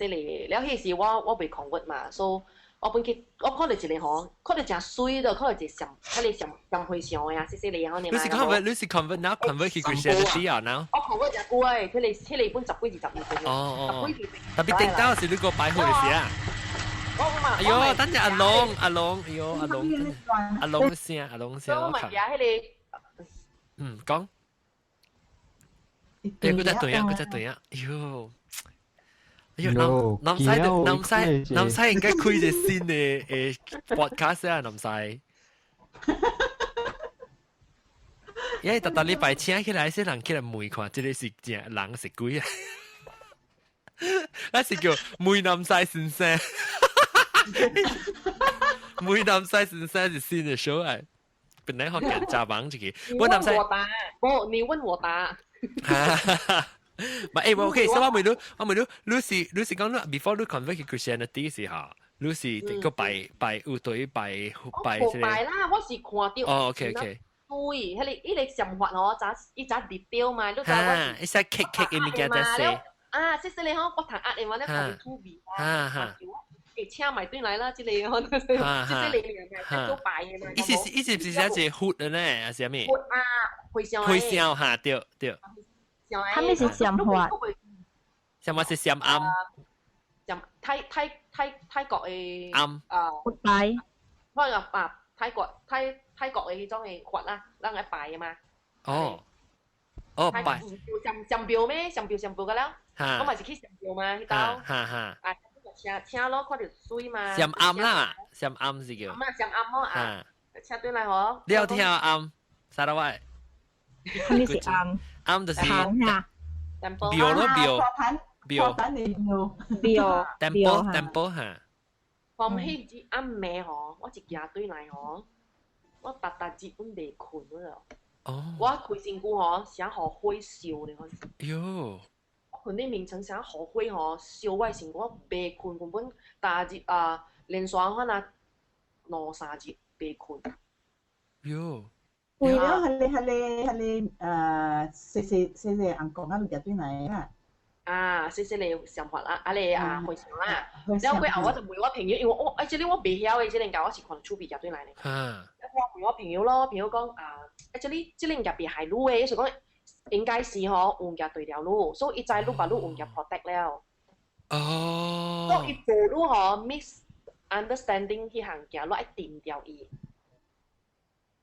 个，了彼時我我袂 convert 嘛，所以我本去，我看著一個吼，看著誠媠的，看著一個像，彼個像像和尚的啊，細細个吼，你是 convert，你是 convert now convert 去 Christianity 啊 now？我 convert 誠久的，彼個彼個本十幾二十年前。哦哦。特別頂到是你個拜會的時啊。哎喲，等陣阿龍，阿龍，哎喲，阿龍，阿龍聲，阿龍聲，我嘛舉彼個。嗯，講。欸，閣再對啊，閣再對啊，哎喲。哎喲，南南西南西南西應該開一個新的誒 podcast 啊，南西。因為逐逐禮拜請起來，些人起來問看，這個是正人是鬼啊？咱是叫梅南西先生。梅南西先生是新的 show 啊，本來學人雜網這個，我問我答，冇你問我答。唔係，誒，OK，所以我問你，我問你，你是講你 before 你 convert 去 Christianity 時候，你是個拜拜有對拜拜這個？拜啦，我是看到。哦，OK。對，彼個想法吼，早伊早入表嘛，你知我。伊使棘棘的物件在說。啊，細細個吼，我讀壓的嘛，咧看到趣味啊。會請埋轉來啦，這個吼，這個嚟做拜的嘛。伊是寫一個佛的呢，還是啥物？佛啊，和尚。和尚哈，對對。啥物是禪法？啥物是禪庵？禪泰國的庵啊，佛拜。我啊，泰國的彼種的佛啦，咱愛拜的嘛。哦。哦，拜。上廟咩？上廟上廟個了。我嘛是去上廟嘛，彼兜。哈哈。啊，請請咯，看著媠嘛。禪庵啦，禪庵是叫。啊，禪庵咯啊。請轉來吼。你有聽庵？沙拉瓦。啥物是庵？庵就是。廟咯廟。廟。廟。 Temple temple 哈。講彼日暗暝吼，我一行對來吼，我逐逐日攏袂睏了。哦。我規身軀吼，像予火燒咧。喲。我睏咧眠床，像予火吼燒我身軀，我袂睏，根本逐日啊連續可能兩三日袂睏。喲。為了彼個細細細細紅公啊，就對來啦。啊，細細個想法啦，啊個啊回想啦，然後過後我就問我朋友，因為我這個我袂曉的，這個物我是看趣味夾對來的。我問我朋友咯，朋友講啊，這個物件袂害你的，意思講應該是吼有物件對了你，所以伊知你把你有物件 protect 了。哦。所以伊無你吼 misunderstanding 彼項件，你愛定掉伊。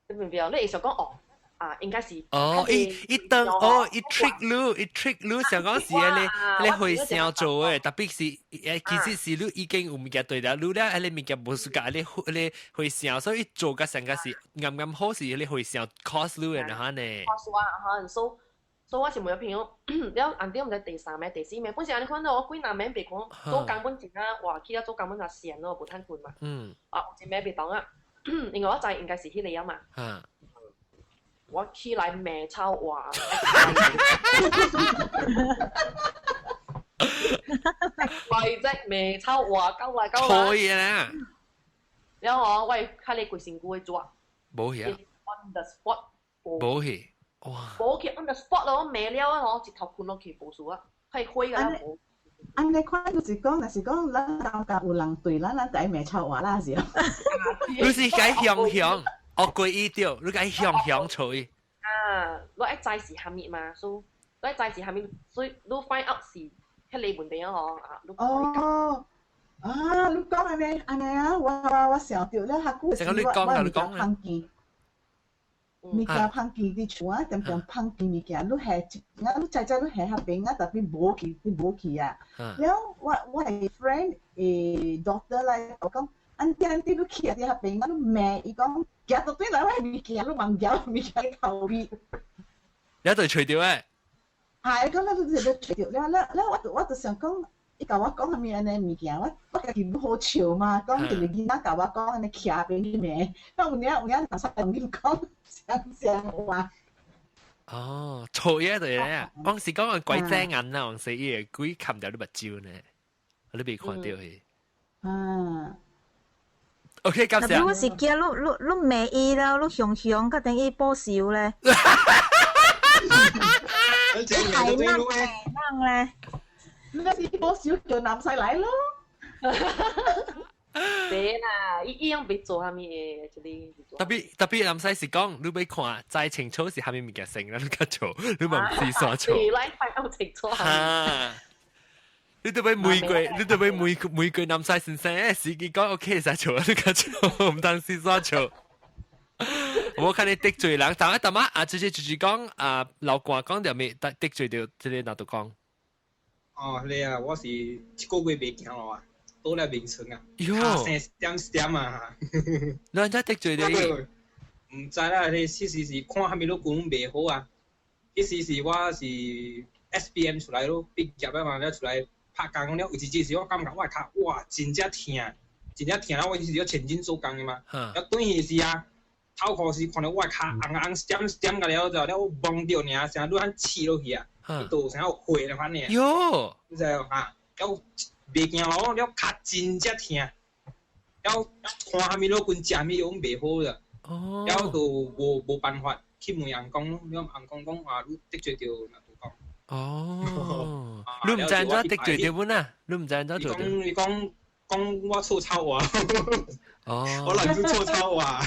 你明唔明？你會想講哦。啊，應該是哦，伊當哦，伊 trick 你，伊 trick 你，想講是你你會想做的，特別是其實是你已經有物件對了，你咧彼個物件無輸甲你你會想，所以做甲成個是啱啱好是你會想 cause 你的哈呢。 cause 我哈，所以我是問朋友，了後底毋知第三暝、第四暝，本身按呢看到我幾若暝袂睏，做工本真啊，哇，起來做工本就閒咯，無趁睏嘛。啊，有一暝袂當啊，因為我知應該是彼個啊嘛。我起來罵臭話，為啫罵臭話，夠啦夠啦。可以啦。然後我會看你規身軀會做。無去啊。 On the spot。無去，哇！無去 on the spot 咯，我罵了啊，吼，一頭睏落去無事啊，係火㗎啦無。按呢款就是講，若是講咱感覺有人對咱，咱就愛罵臭話啦，是哦。你是解向向，惡過伊對，你解向向吹。啊，你愛知是蝦米嘛？所以你愛知是蝦米，所以你 find out 是彼個問題啊！吼啊，你哦，啊，你講按呢按呢啊，我想著了，較久時我物件芳見，物件芳見佇厝啊，點點芳見物件，你下一，啊，你知知你下較邊啊，特別無去，你無去啊。了，我的 friend 的 daughter 來我講，安弟你去啊，佇遐邊啊，你罵伊講。行到對來，我物件你忘掉物件頭尾。你對除掉誒？係，講咱就就除掉了了了，我就想講，伊共我講啥物按呢物件，我家己不好笑嘛，講一個囡仔共我講按呢徛邊去罵，我有影有影人使用恁講啥啥話。哦，錯嘢對咧，我是講個鬼遮眼啦，我是伊個鬼冚掉你目睭呢，你未看到佢。啊。 OK，感謝。我是驚你罵伊了，你凶凶，甲等伊報仇咧。你係人咧，你是報仇叫男婿來咯。對啦，伊樣別做啥物的，這個。特別男婿是講，你欲看知清楚是啥物物件成啦，你較做，你嘛毋是煞做。對，來快要清楚。哈。你都欲玫瑰，你都欲玫瑰南西先生，司機講 OK 使做，你較做，毋通試煞做。我看你得罪人，但係大媽啊，直接就是講啊，老官講著未得罪著這個哪度講？哦，你啊，我是一個月袂行路啊，倒來眠床啊，喲，聲點點啊，你按怎得罪著伊？毋知啦，你其實是看啥物都講袂好啊。彼時是我是 SPM 出來咯，畢業啊嘛，了出來。拍工了，有一日時我感覺我的跤哇，真正疼，真正疼啊！我是咧前進做工的嘛，了轉去時啊，透褲時看到我跤紅紅閃閃個了就了摸著爾，成愈按刺落去啊，伊就成有血了款爾。喲，你知無啊？了袂驚咯，了跤真正疼，了看啥物攏跟食啥物攏袂好啦。哦。了就無辦法去問翁公，了翁公講啊，你得罪著若就講。哦，你毋知按怎得罪著本啊？你毋知按怎做？伊講講我錯臭話。哦。可能是錯臭話。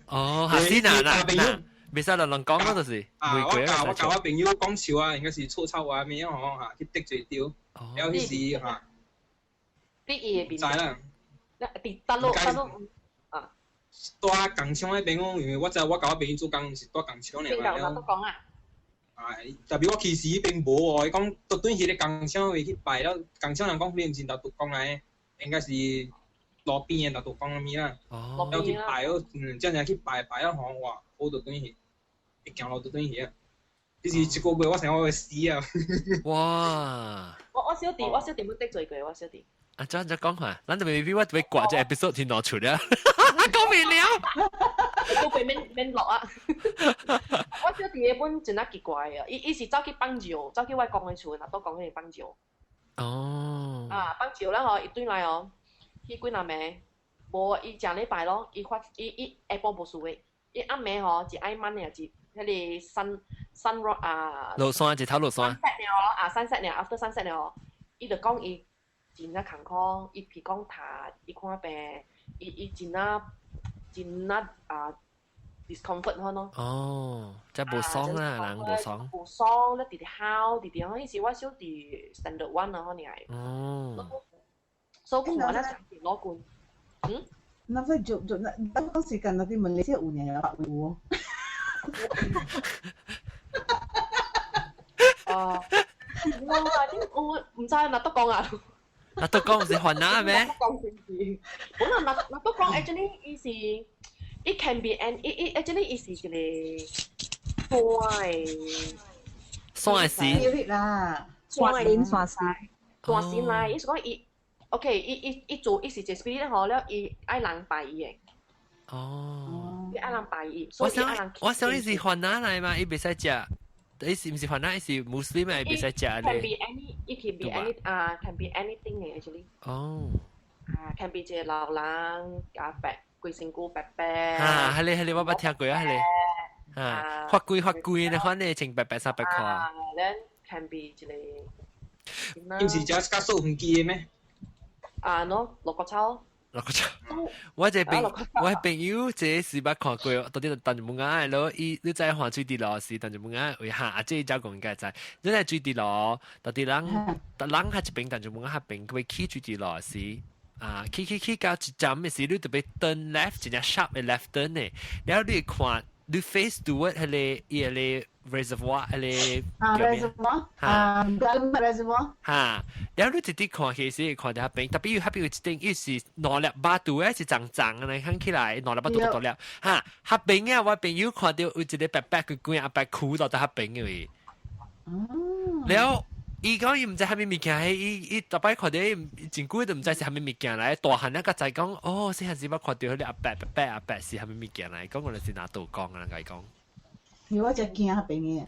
哦，下先啊嗱嗱，袂使亂亂講咯，就是。啊，我教我朋友講笑啊，應該是錯臭話咩樣吼嚇，去得罪著。了彼時嚇。佇伊的面。知啦。佇大陸大陸啊。蹛工廠彼邊講，因為我知我共我朋友做工是蹛工廠爾嘛。邊度都講啊？啊，特別我去時彼邊無哦，伊講特轉彼个工廠會去拜了，工廠人講彼毋是老督公來，應該是路邊的老督公啥物啦。哦。了去拜了，真正去拜拜了吼，哇，好就轉去，會行路就轉去啊。這是一個月我想我會死啊！哇！我小弟冇得罪過，我小弟。啊，怎怎講下？咱就未必我特別掛這 episode 先拿出來。講未了。都被免免落啊！我小弟的本真啊奇怪啊，伊是走去放尿，走去我公的厝，若都講去放尿。哦。啊，放尿了吼，伊轉來哦，去幾若暝，無伊食禮拜咯，伊發伊伊下晡無事的，伊暗暝吼一愛晚爾一彼个 sun rock 啊。落山一頭落山。 sunset 了啊，sunset 了，after sunset 了，伊就講伊真啊艱苦，伊譬講讀，伊看病，伊真啊真啊啊 discomfort 款咯。哦，即無爽啦，人無爽。無爽，咧直直哭，直直吼，彼時我小弟 standard one 啊，可能係。哦。所以看咧攞冠。嗯？那個就就那當時間那啲馬來西亞有年有百有。啊！我我毋知拿督講啊。拿督講是雲南咩？拿督講是毋是？本來拿督講 actually 伊是，it can be an 伊伊 actually 伊是一個山的。山的神啦，山神山神。山神來，伊是講伊，OK，伊伊伊做伊是一個 spirit 吼了，伊愛人拜伊的。哦。伊愛人拜伊，所以愛人。我想伊是雲南來嘛，伊袂使食。伊是毋是雲南？伊是穆斯林嘛，伊袂使食咧。 Can be any, it can be any 啊，can be anything 嘅 actually。哦。啊，can be 一個老人阿伯，規身軀白白。啊，係咧係咧，我捌聽過啊，係咧。啊，發規發規咧，反正穿白白衫白褲。啊，then can be 一個。伊毋是食較數遠機的咩？啊，喏，落國草。落國草。我朋友這是捌看過，到底當一門眼咯。伊你知看水滴路是當一門眼，為哈阿這只講應該知。你知水滴路，到底人人較一邊當一門眼，彼邊佢去水滴路時，啊，去去去到一站的時，你特別 turn left，一隻 sharp 的 left turn 呢。然後你看，你 face toward 彼个伊个 reservoir 彼个啊 reservoir 啊，reservoir 哈，然後你直直看其實看到彼邊，特別彼邊有一頂，伊是兩粒巴肚的，是長長的，看起來兩粒巴肚大粒。哈，彼邊啊，我朋友看到有一个白白個鬼阿伯跍落佇彼邊的位。哦。了，伊講伊毋知啥物物件，伊伊逐擺看著伊真久都毋知是啥物物件來。大漢仔才知講，哦，細漢時捌看著彼个阿伯白白阿伯是啥物物件來，講原來是拿道講啊，人共伊講。我就驚彼邊的。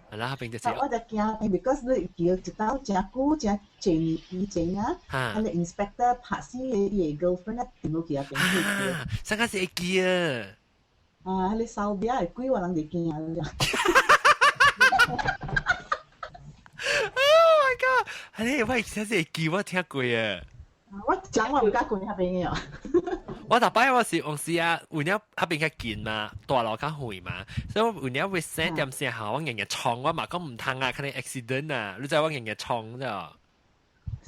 係啦，彼邊就是。我就驚，because 你記一道真久真濟年以前啊，彼个 inspector 拍死伊的 girlfriend 啊，定落去彼邊去。上個是會記啊。啊，彼个掃餅的鬼，我人就驚了。 Oh my god！係我真是會記，我聽過啊。我講我毋敢過彼邊的哦。我逐擺我是往時啊，為了彼邊較近嘛，大路較遠嘛，所以我為了會省點聲下，我硬硬衝，我嘛講毋通啊，可能 accident 啊，你知我硬硬衝啫。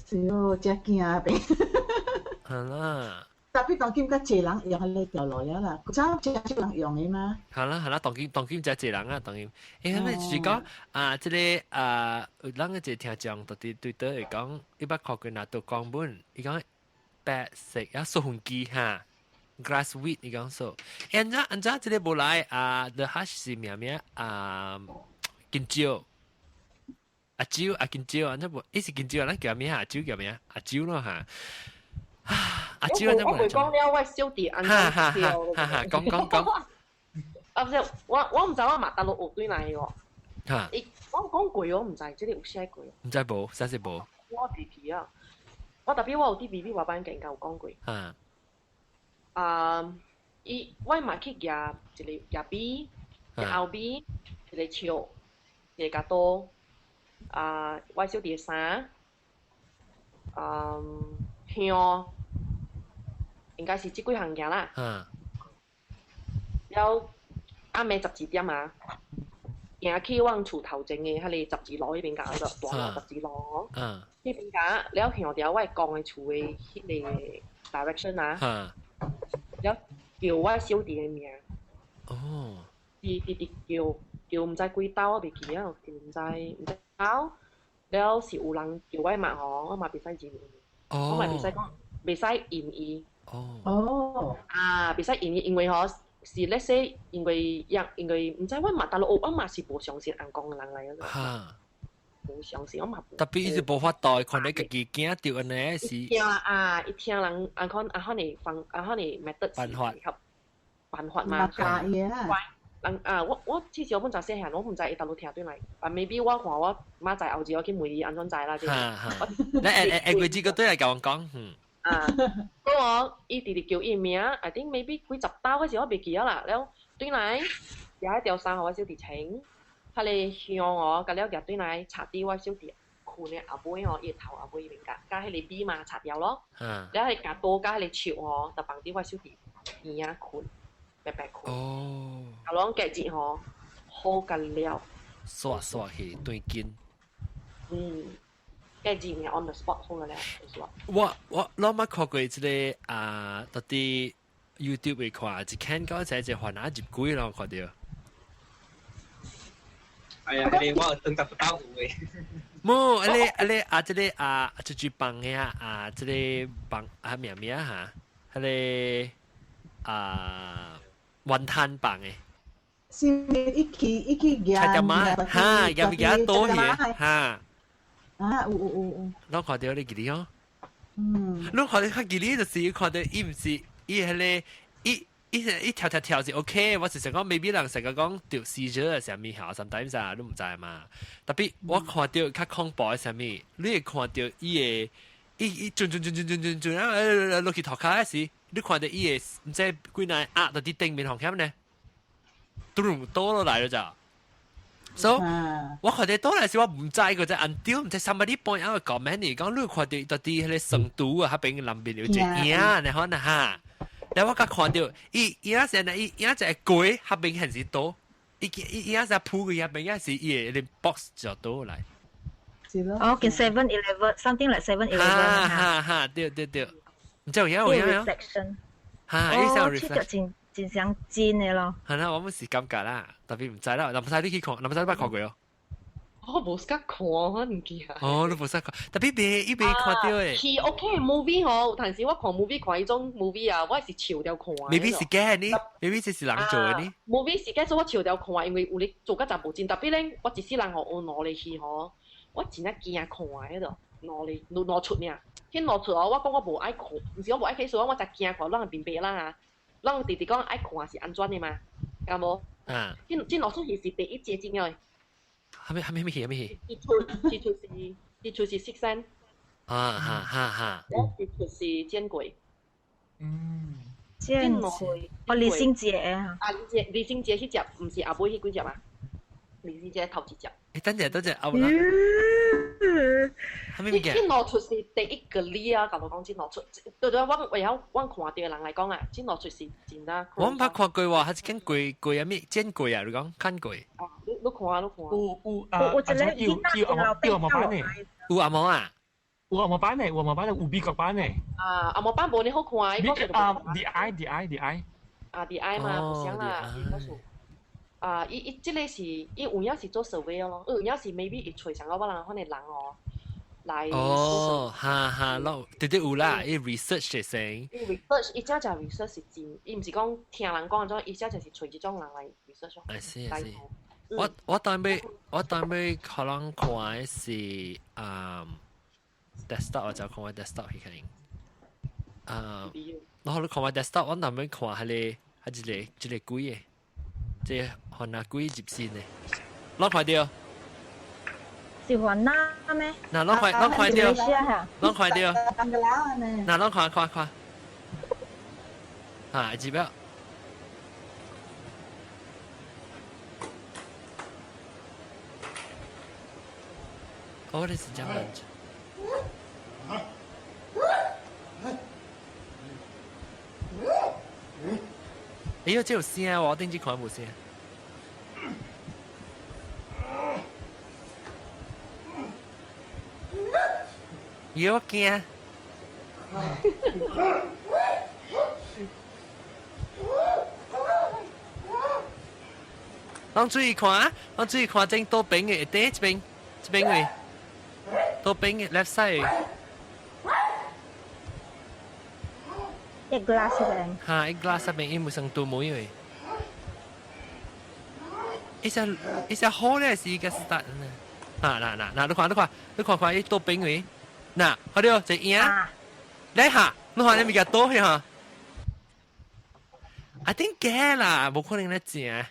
是哦，真驚彼邊。係啦。特別當今較濟人用彼个條路了啦，古早真少人用的嘛。好啦好啦，當今當今真濟人啊，當今。欸，彼就是講啊，這個啊，有咱個一個聽眾，到底對佗會講，伊捌看過拿道講本，伊講白色啊，數分機哈，grass weed 伊講說，欸，按怎按怎這个無來啊？The hash 是名名啊，金蕉，阿蕉阿金蕉，按怎無？伊是金蕉，咱叫咩啊？阿蕉叫咩啊？阿蕉咯哈。阿蕉我袂講了，我小弟按哈哈哈哈哈，講講講，啊，毋是，我毋知我嘛佗落學對來喎。嚇！伊我講過我毋知，這个有寫過。毋知無，啥是無？我袂記啊。我特別我有佇 B B 話班應該有講過。啊，伊我嘛去舉一個舉筆，舉後尾，一個笑，一個鉸刀，啊，我小弟的衫，啊，香，應該是這幾項嘢啦。了暗暝12點啊，行去阮厝頭前的彼个十字路彼邊間，個大路十字路。彼邊間了向著我公的厝的彼个 direction 啊。了叫我小弟的名。伊直直叫叫毋知幾兜，我袂記啊，叫毋知兜。了是有人叫我媽吼，我嘛袂使認，我嘛袂使講，袂使認伊。啊，袂使認伊，因為吼是 let's say 因為因為毋知我嘛佗落學，我嘛是無相信尪公的人來個。無相信我嘛。特別伊是無法度，看你家己驚著按呢是。聽啊，伊聽人按款按款的方按款的 method 辦法。辦法嘛。教伊啦。人啊，我至少本十細漢，我毋知伊佗落聽轉來。啊，maybe 我看我媽仔後日我去問伊按怎知啦。哈哈。你會會會這個對來共我講，嗯。啊，咁我伊直直叫伊名，I think maybe 幾十兜嗰時我袂記得啦。了轉來，舉一條衫予我小弟穿，彼个香哦，佮了舉轉來插佇我小弟睏的後尾哦，伊頭後尾邊共，佮彼个米嘛插掉咯。了彼个鉸刀佮彼个笑哦，就放佇我小弟耳仔睏，白白睏。啊，攏隔日吼，好甲了。煞煞去斷筋。嗯，隔日 on the spot 好了，就是話。我攏捌看過這个啊，佇佇 YouTube 會看，一看到這一番仔入鬼咯，看著。哎呀，你我等得不到有誒。無，啊你啊你啊，這个啊，出去放的啊，啊，這个放啊名名哈，彼个啊雲吞放的。是一起一起舉。菜店仔哈，舉舉倒去哈。啊，有有有有。攏看著你記得哦。嗯。你看著較記得就是看著伊毋是伊彼个伊伊伊跳跳跳是 OK，我是想講 maybe 人成日講著 seizure 啥物嚇，sometimes 啊，你毋知嘛。特別我看著較恐怖的啥物，你會看著伊的伊伊轉轉轉轉轉轉轉啊，落去塗跤時，你看著伊的毋知幾若壓佇頂面方向呢，嘟倒落來了咋。So 我看著倒來時我毋知個只按掉，毋知 somebody point out comment 你講你看著佇佇彼个床拄啊，彼邊南邊有一個影，然後呢哈。然後我佮看著伊影是呢，伊影一個鬼，彼邊還是倒，伊伊影是鋪個彼邊影是伊个 box 就倒來。是咯。哦，見 Seven Eleven，something like Seven Eleven。哈哈哈，對對對，毋知有影有影 reflection。哈，伊是 reflection。真真像真的咯。係啦，我們是感覺啦，特別毋知啦，若毋知你去看，若毋知你捌看過哦。我無識看，我毋記啊。哦，你無識看，特別袂伊袂看著的。是 OK movie 吼，有陣時我看 movie 看彼種 movie 啊，我是笑著看。 maybe 是假呢？maybe 這是人做的呢？movie 是假，所以我笑著看，因為有咧做甲真無真。特別咧，我一世人吼有兩个戲吼，我真正驚看彼個兩个兩兩齣爾。彼兩齣哦，我講我無愛看，毋是我無愛睇書，我真驚看，咱明白啦啊。咱直直講愛看是按怎的嘛？敢無？啊。這兩齣戲是第一集真的。蝦米蝦米蝦米戲蝦米戲？一齣是 Sixth Sense。啊哈哈哈！一齣是見鬼。見鬼！哦，李心潔啊。啊，李心潔彼集，毋是後尾彼幾集啊？李心潔頭一集。欸，等陣等陣，後啦。蝦米物件？這兩齣是第一個例啊！共我講這兩齣，對對，我為曉我看著的人來講啊，這兩齣是真啊。我毋捌看過喎，還是見鬼鬼啊咩？見鬼啊！你講看鬼。啊，你你看啊，你看。有有啊，有有有紅毛版的。有紅毛啊？有紅毛版的，有紅毛版的，有美國版的。啊，紅毛版無呢好看，伊講啊，The Eye The Eye The Eye。啊，The Eye 嘛，不像啦，伊講數。啊，伊伊這个是伊有影是做 survey 咯，有影是 maybe 會揣上個我人款的人哦。來哦，哈哈，咯，對對有啦，伊 research 的先。伊 research，伊真正 research 是真，伊毋是講聽人講種，伊真正是揣這種人來 research 咯。係是係是。我當尾可能看的是啊 desktop，我就看我 desktop 去可能。啊，我可能看我 desktop，我當尾看彼個，彼一個一個鬼的。這番仔鬼入身的，攏看著。是番仔咩？嗱，攏看，攏看著，攏看著。嗱，攏看看看。啊，入了。哦，你是這樣子。哎呦，這有聲，我頂次看無聲。有我驚。攏注意看，攏注意看，正倒邊的，佇這邊，這邊位，倒邊的 left side。一 glass 邊。哈，一 glass 邊，伊無算多妹位。一隻一隻好咧，是一個 start 呢。啊，嗱嗱嗱，你看你看，你看看伊倒邊位。嗱，好了，這影，來下，你看你物件倒去哈。I think 假啦，無可能咧正。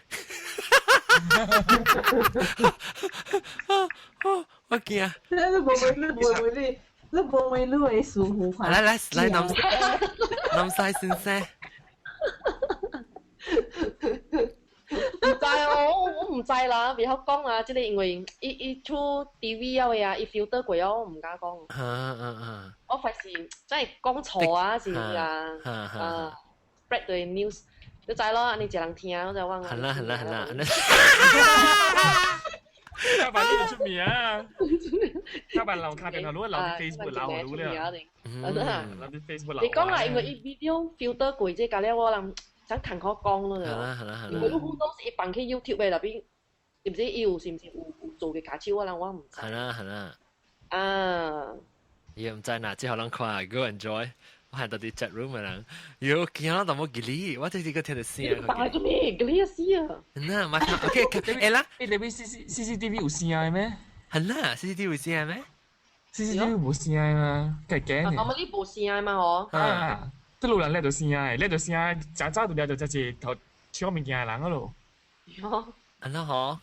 我驚。你無會，你無會，你你無會，你會舒服看。來來來，南南西先生。唔知哦，我唔知啦，袂曉講啊，這個因為伊伊出 TV 啊的啊，伊 filter 過哦，我唔敢講。啊啊啊！我費事真係講錯啊，是啊，啊 spread 對 news，你知咯，按呢一人聽，我就講。係啦係啦係啦。卡板呢個出名啊！卡板留卡電話，攞留 Facebook 留攞了。嗯，留 Facebook 留。你講啦，因為伊 video filter 過這個了，我人。想坎坷講咯，係啦係啦係啦。因為好多是伊放去 YouTube 的內邊，是毋是伊有是毋是有有做嘅假手我人我毋知。係啦係啦。啊！伊毋知哪，只好人看，go enjoy。我係到啲 chat room 嘅人，有見到淡薄吉利，我這是個聽到聲。放來做咩？吉利啊死啊！那馬上 OK，誒啦，你邊 CCTV 有聲嘅咩？係啦，CCTV 有聲咩？CCTV 無聲嘅嘛，計驚嘅。我們呢無聲嘅嘛嗬。啊！這路人掠到聲的，掠到聲，早早就掠到這是頭搶物件的人咯。安怎吼？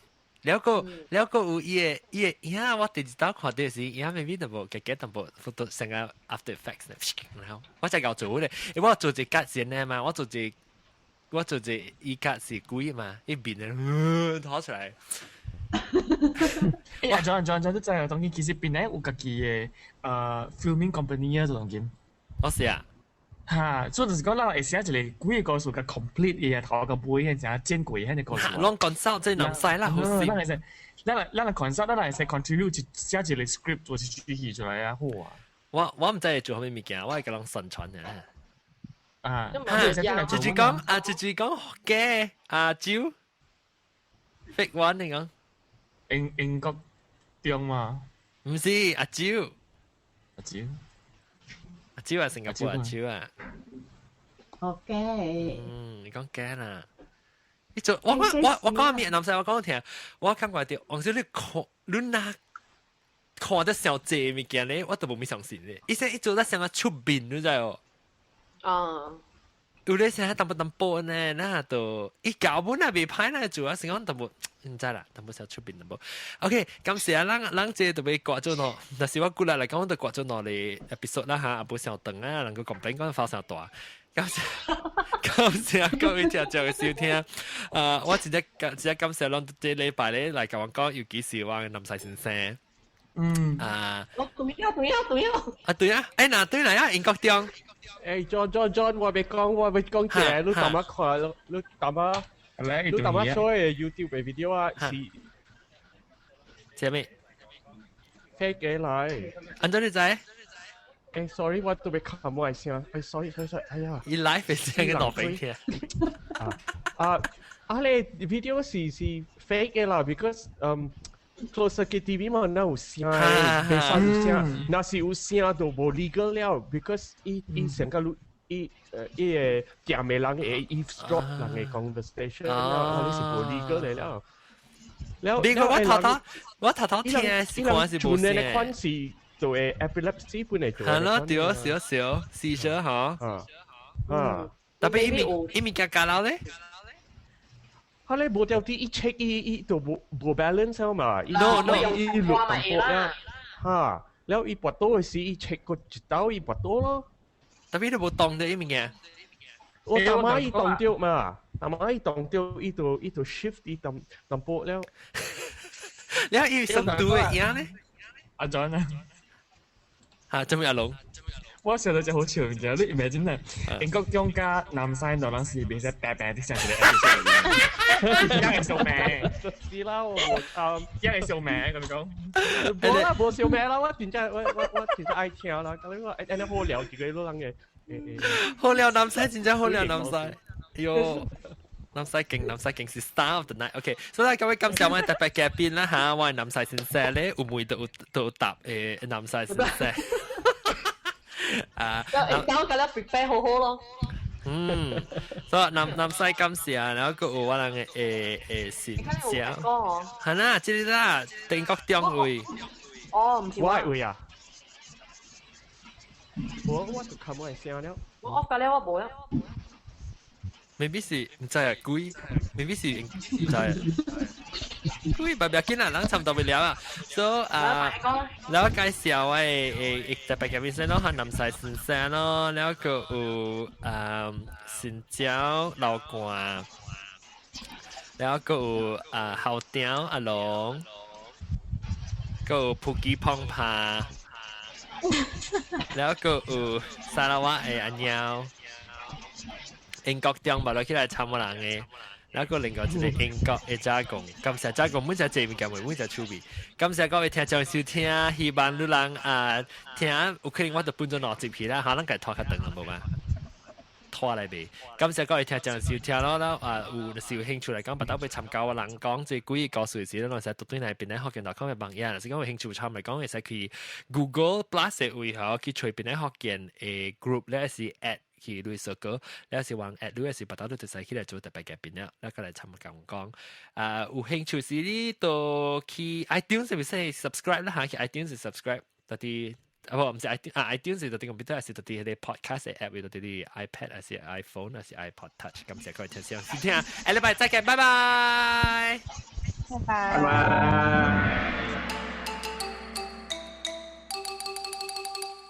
了個了個有伊的伊的影，我第一道看到時，影咪咪淡薄，加加淡薄，photo 成個 After Effects 呢。然後我才搞做咧，因為我做一格先呢嘛，我做一我做一伊格是鬼嘛，伊面咧拖出來。欸，啊，轉轉都知啊，當今其實邊咧有家己的filming company 啊，做當今。哦是啊。哈，所以就是講，咱會寫一個幾個故事，較 complete 伊個頭到尾，迄陣剪過迄個故事。攏講這攏使啦，好事。咱會使，咱來 consult，咱會使 contribute 寫一個 script 做一出戲出來啊，好啊。我毋知會做啥物物件，我會共人宣傳嘅。啊，就是講啊，就是講假阿蕉，fake one 你講。英英國中嘛？毋是阿蕉，阿蕉。阿蕉啊，新加坡阿蕉啊。 OK。嗯，你講假啦。你做我我我我講咩？南西我講聽，我感覺到，王小你看你若看得上濟物件咧，我都無咪相信咧。伊說伊做得像個出面，你知無？啊。有咧成日淡薄淡薄呢，那都伊搞本也袂歹啦，做啊，成講淡薄，毋知啦，淡薄少出面淡薄。OK，感謝啊，咱咱這特別掛咗喏，但是我過來來講，我都掛咗喏哩 episode 啦哈，無上長啊，能夠講變講發上大。感謝感謝各位聽眾嘅收聽。我真正真正感謝咱這禮拜咧來共我講，尤其是我嘅南西先生。嗯啊，我對啊對啊對啊！啊對啊，欸嗱對嚟啊，英國中。欸 John John John，我未講，我未講這，你淡仔看，你淡仔，你淡仔 show 的 YouTube 的 video 啊，是，啥物？fake 的來。按怎你知？欸，sorry，我都未看我的聲，欸，sorry sorry sorry，哎呀。伊 live 的聲個落邊聽。啊啊，你 video 是是 fake 的啦，because closed circuit TV 嘛，那有聲，袂使有聲，若是有聲就無 legal 了，because 伊伊成個伊伊個店的人會 eavesdrop 人的 conversation，了，你是無 legal 的了。了，你講我頭頭我頭頭聽是看是無聲。的款是做的 epilepsy 本來做。係咯，對，少少，試少嗬。啊，特別伊物伊物件加樓咧。佢咧無掉啲一 check 伊伊就無無 balance 嘛， No no，伊落淡薄啦，嚇，了伊跋倒的時，伊 check 過一刀伊跋倒咯。 Tapi 你無當到伊物件。我大媽伊當掉嘛，大媽伊當掉，伊就伊就 shift 伊淡淡薄了。你係伊深度的影呢？阿 John 啊，嚇，做咩阿龍？我想到隻好笑嘅，你 imagine 啊，英國中加南西兩人是變成白白的像一個一個小名，是啦，我無參，一個小名咁講。無啦，無小名啦，我真正我我我真正愛聽啦，咁你話按呢好聊一個老人嘅。好聊南西，真正好聊南西。喲，南西勁，南西勁是 star of the night。OK，所以各位感謝我特別嘉賓啦嚇，我係南西先生咧，有每都有都有答南西先生。啊，搞緊啦，prepare 好好咯。嗯，所以南南西感謝，然後閣有我人嘅誒誒先生。係啦，這個啦，定國中位。哦，唔是我位啊。我我就看我的聲了。我 off 咗了，我無啦。 Maybe 是毋知啊，鬼，maybe 是毋知啊。鬼白白緊啊，人差唔多未了啊。所以啊，然後介紹我誒誒特別嘉賓先咯，係南西先生咯，然後閣有啊新椒老冠，然後閣有啊後雕阿龍，閣有普吉碰帕，然後閣有沙拉瓦的阿貓。英國中嘛，落起來參我人的，然後閣另外一個英國的加工，感謝加工，每隻這物件，每隻趣味。感謝各位聽眾收聽，希望你人啊聽，有可能我就分做兩集去啦，可能該拖較長啦，無嘛？拖來未？感謝各位聽眾收聽咯，啦啊有就是有興趣來講，別兜欲參加我人講這幾個故事時，咱使獨對來邊咧福建 .com 的網頁，若是講有興趣參來講，會使去 Google Plus 的位吼去揣邊咧福建的 group 咧是 at 去你說歌，你是往 at 你是別兜都就使起來做特別嘉賓了，咱過來參講講。啊，有興趣時你都去 iTunes 是毋是 subscribe 啦嚇？去 iTunes subscribe，到底啊無，毋是 iTunes 啊，iTunes 是到底 computer，還是到底彼个 podcast 的 app，到底 iPad 還是 iPhone 還是 iPod Touch？感謝各位聽眾收聽，下禮拜再見，拜拜，拜拜。拜拜。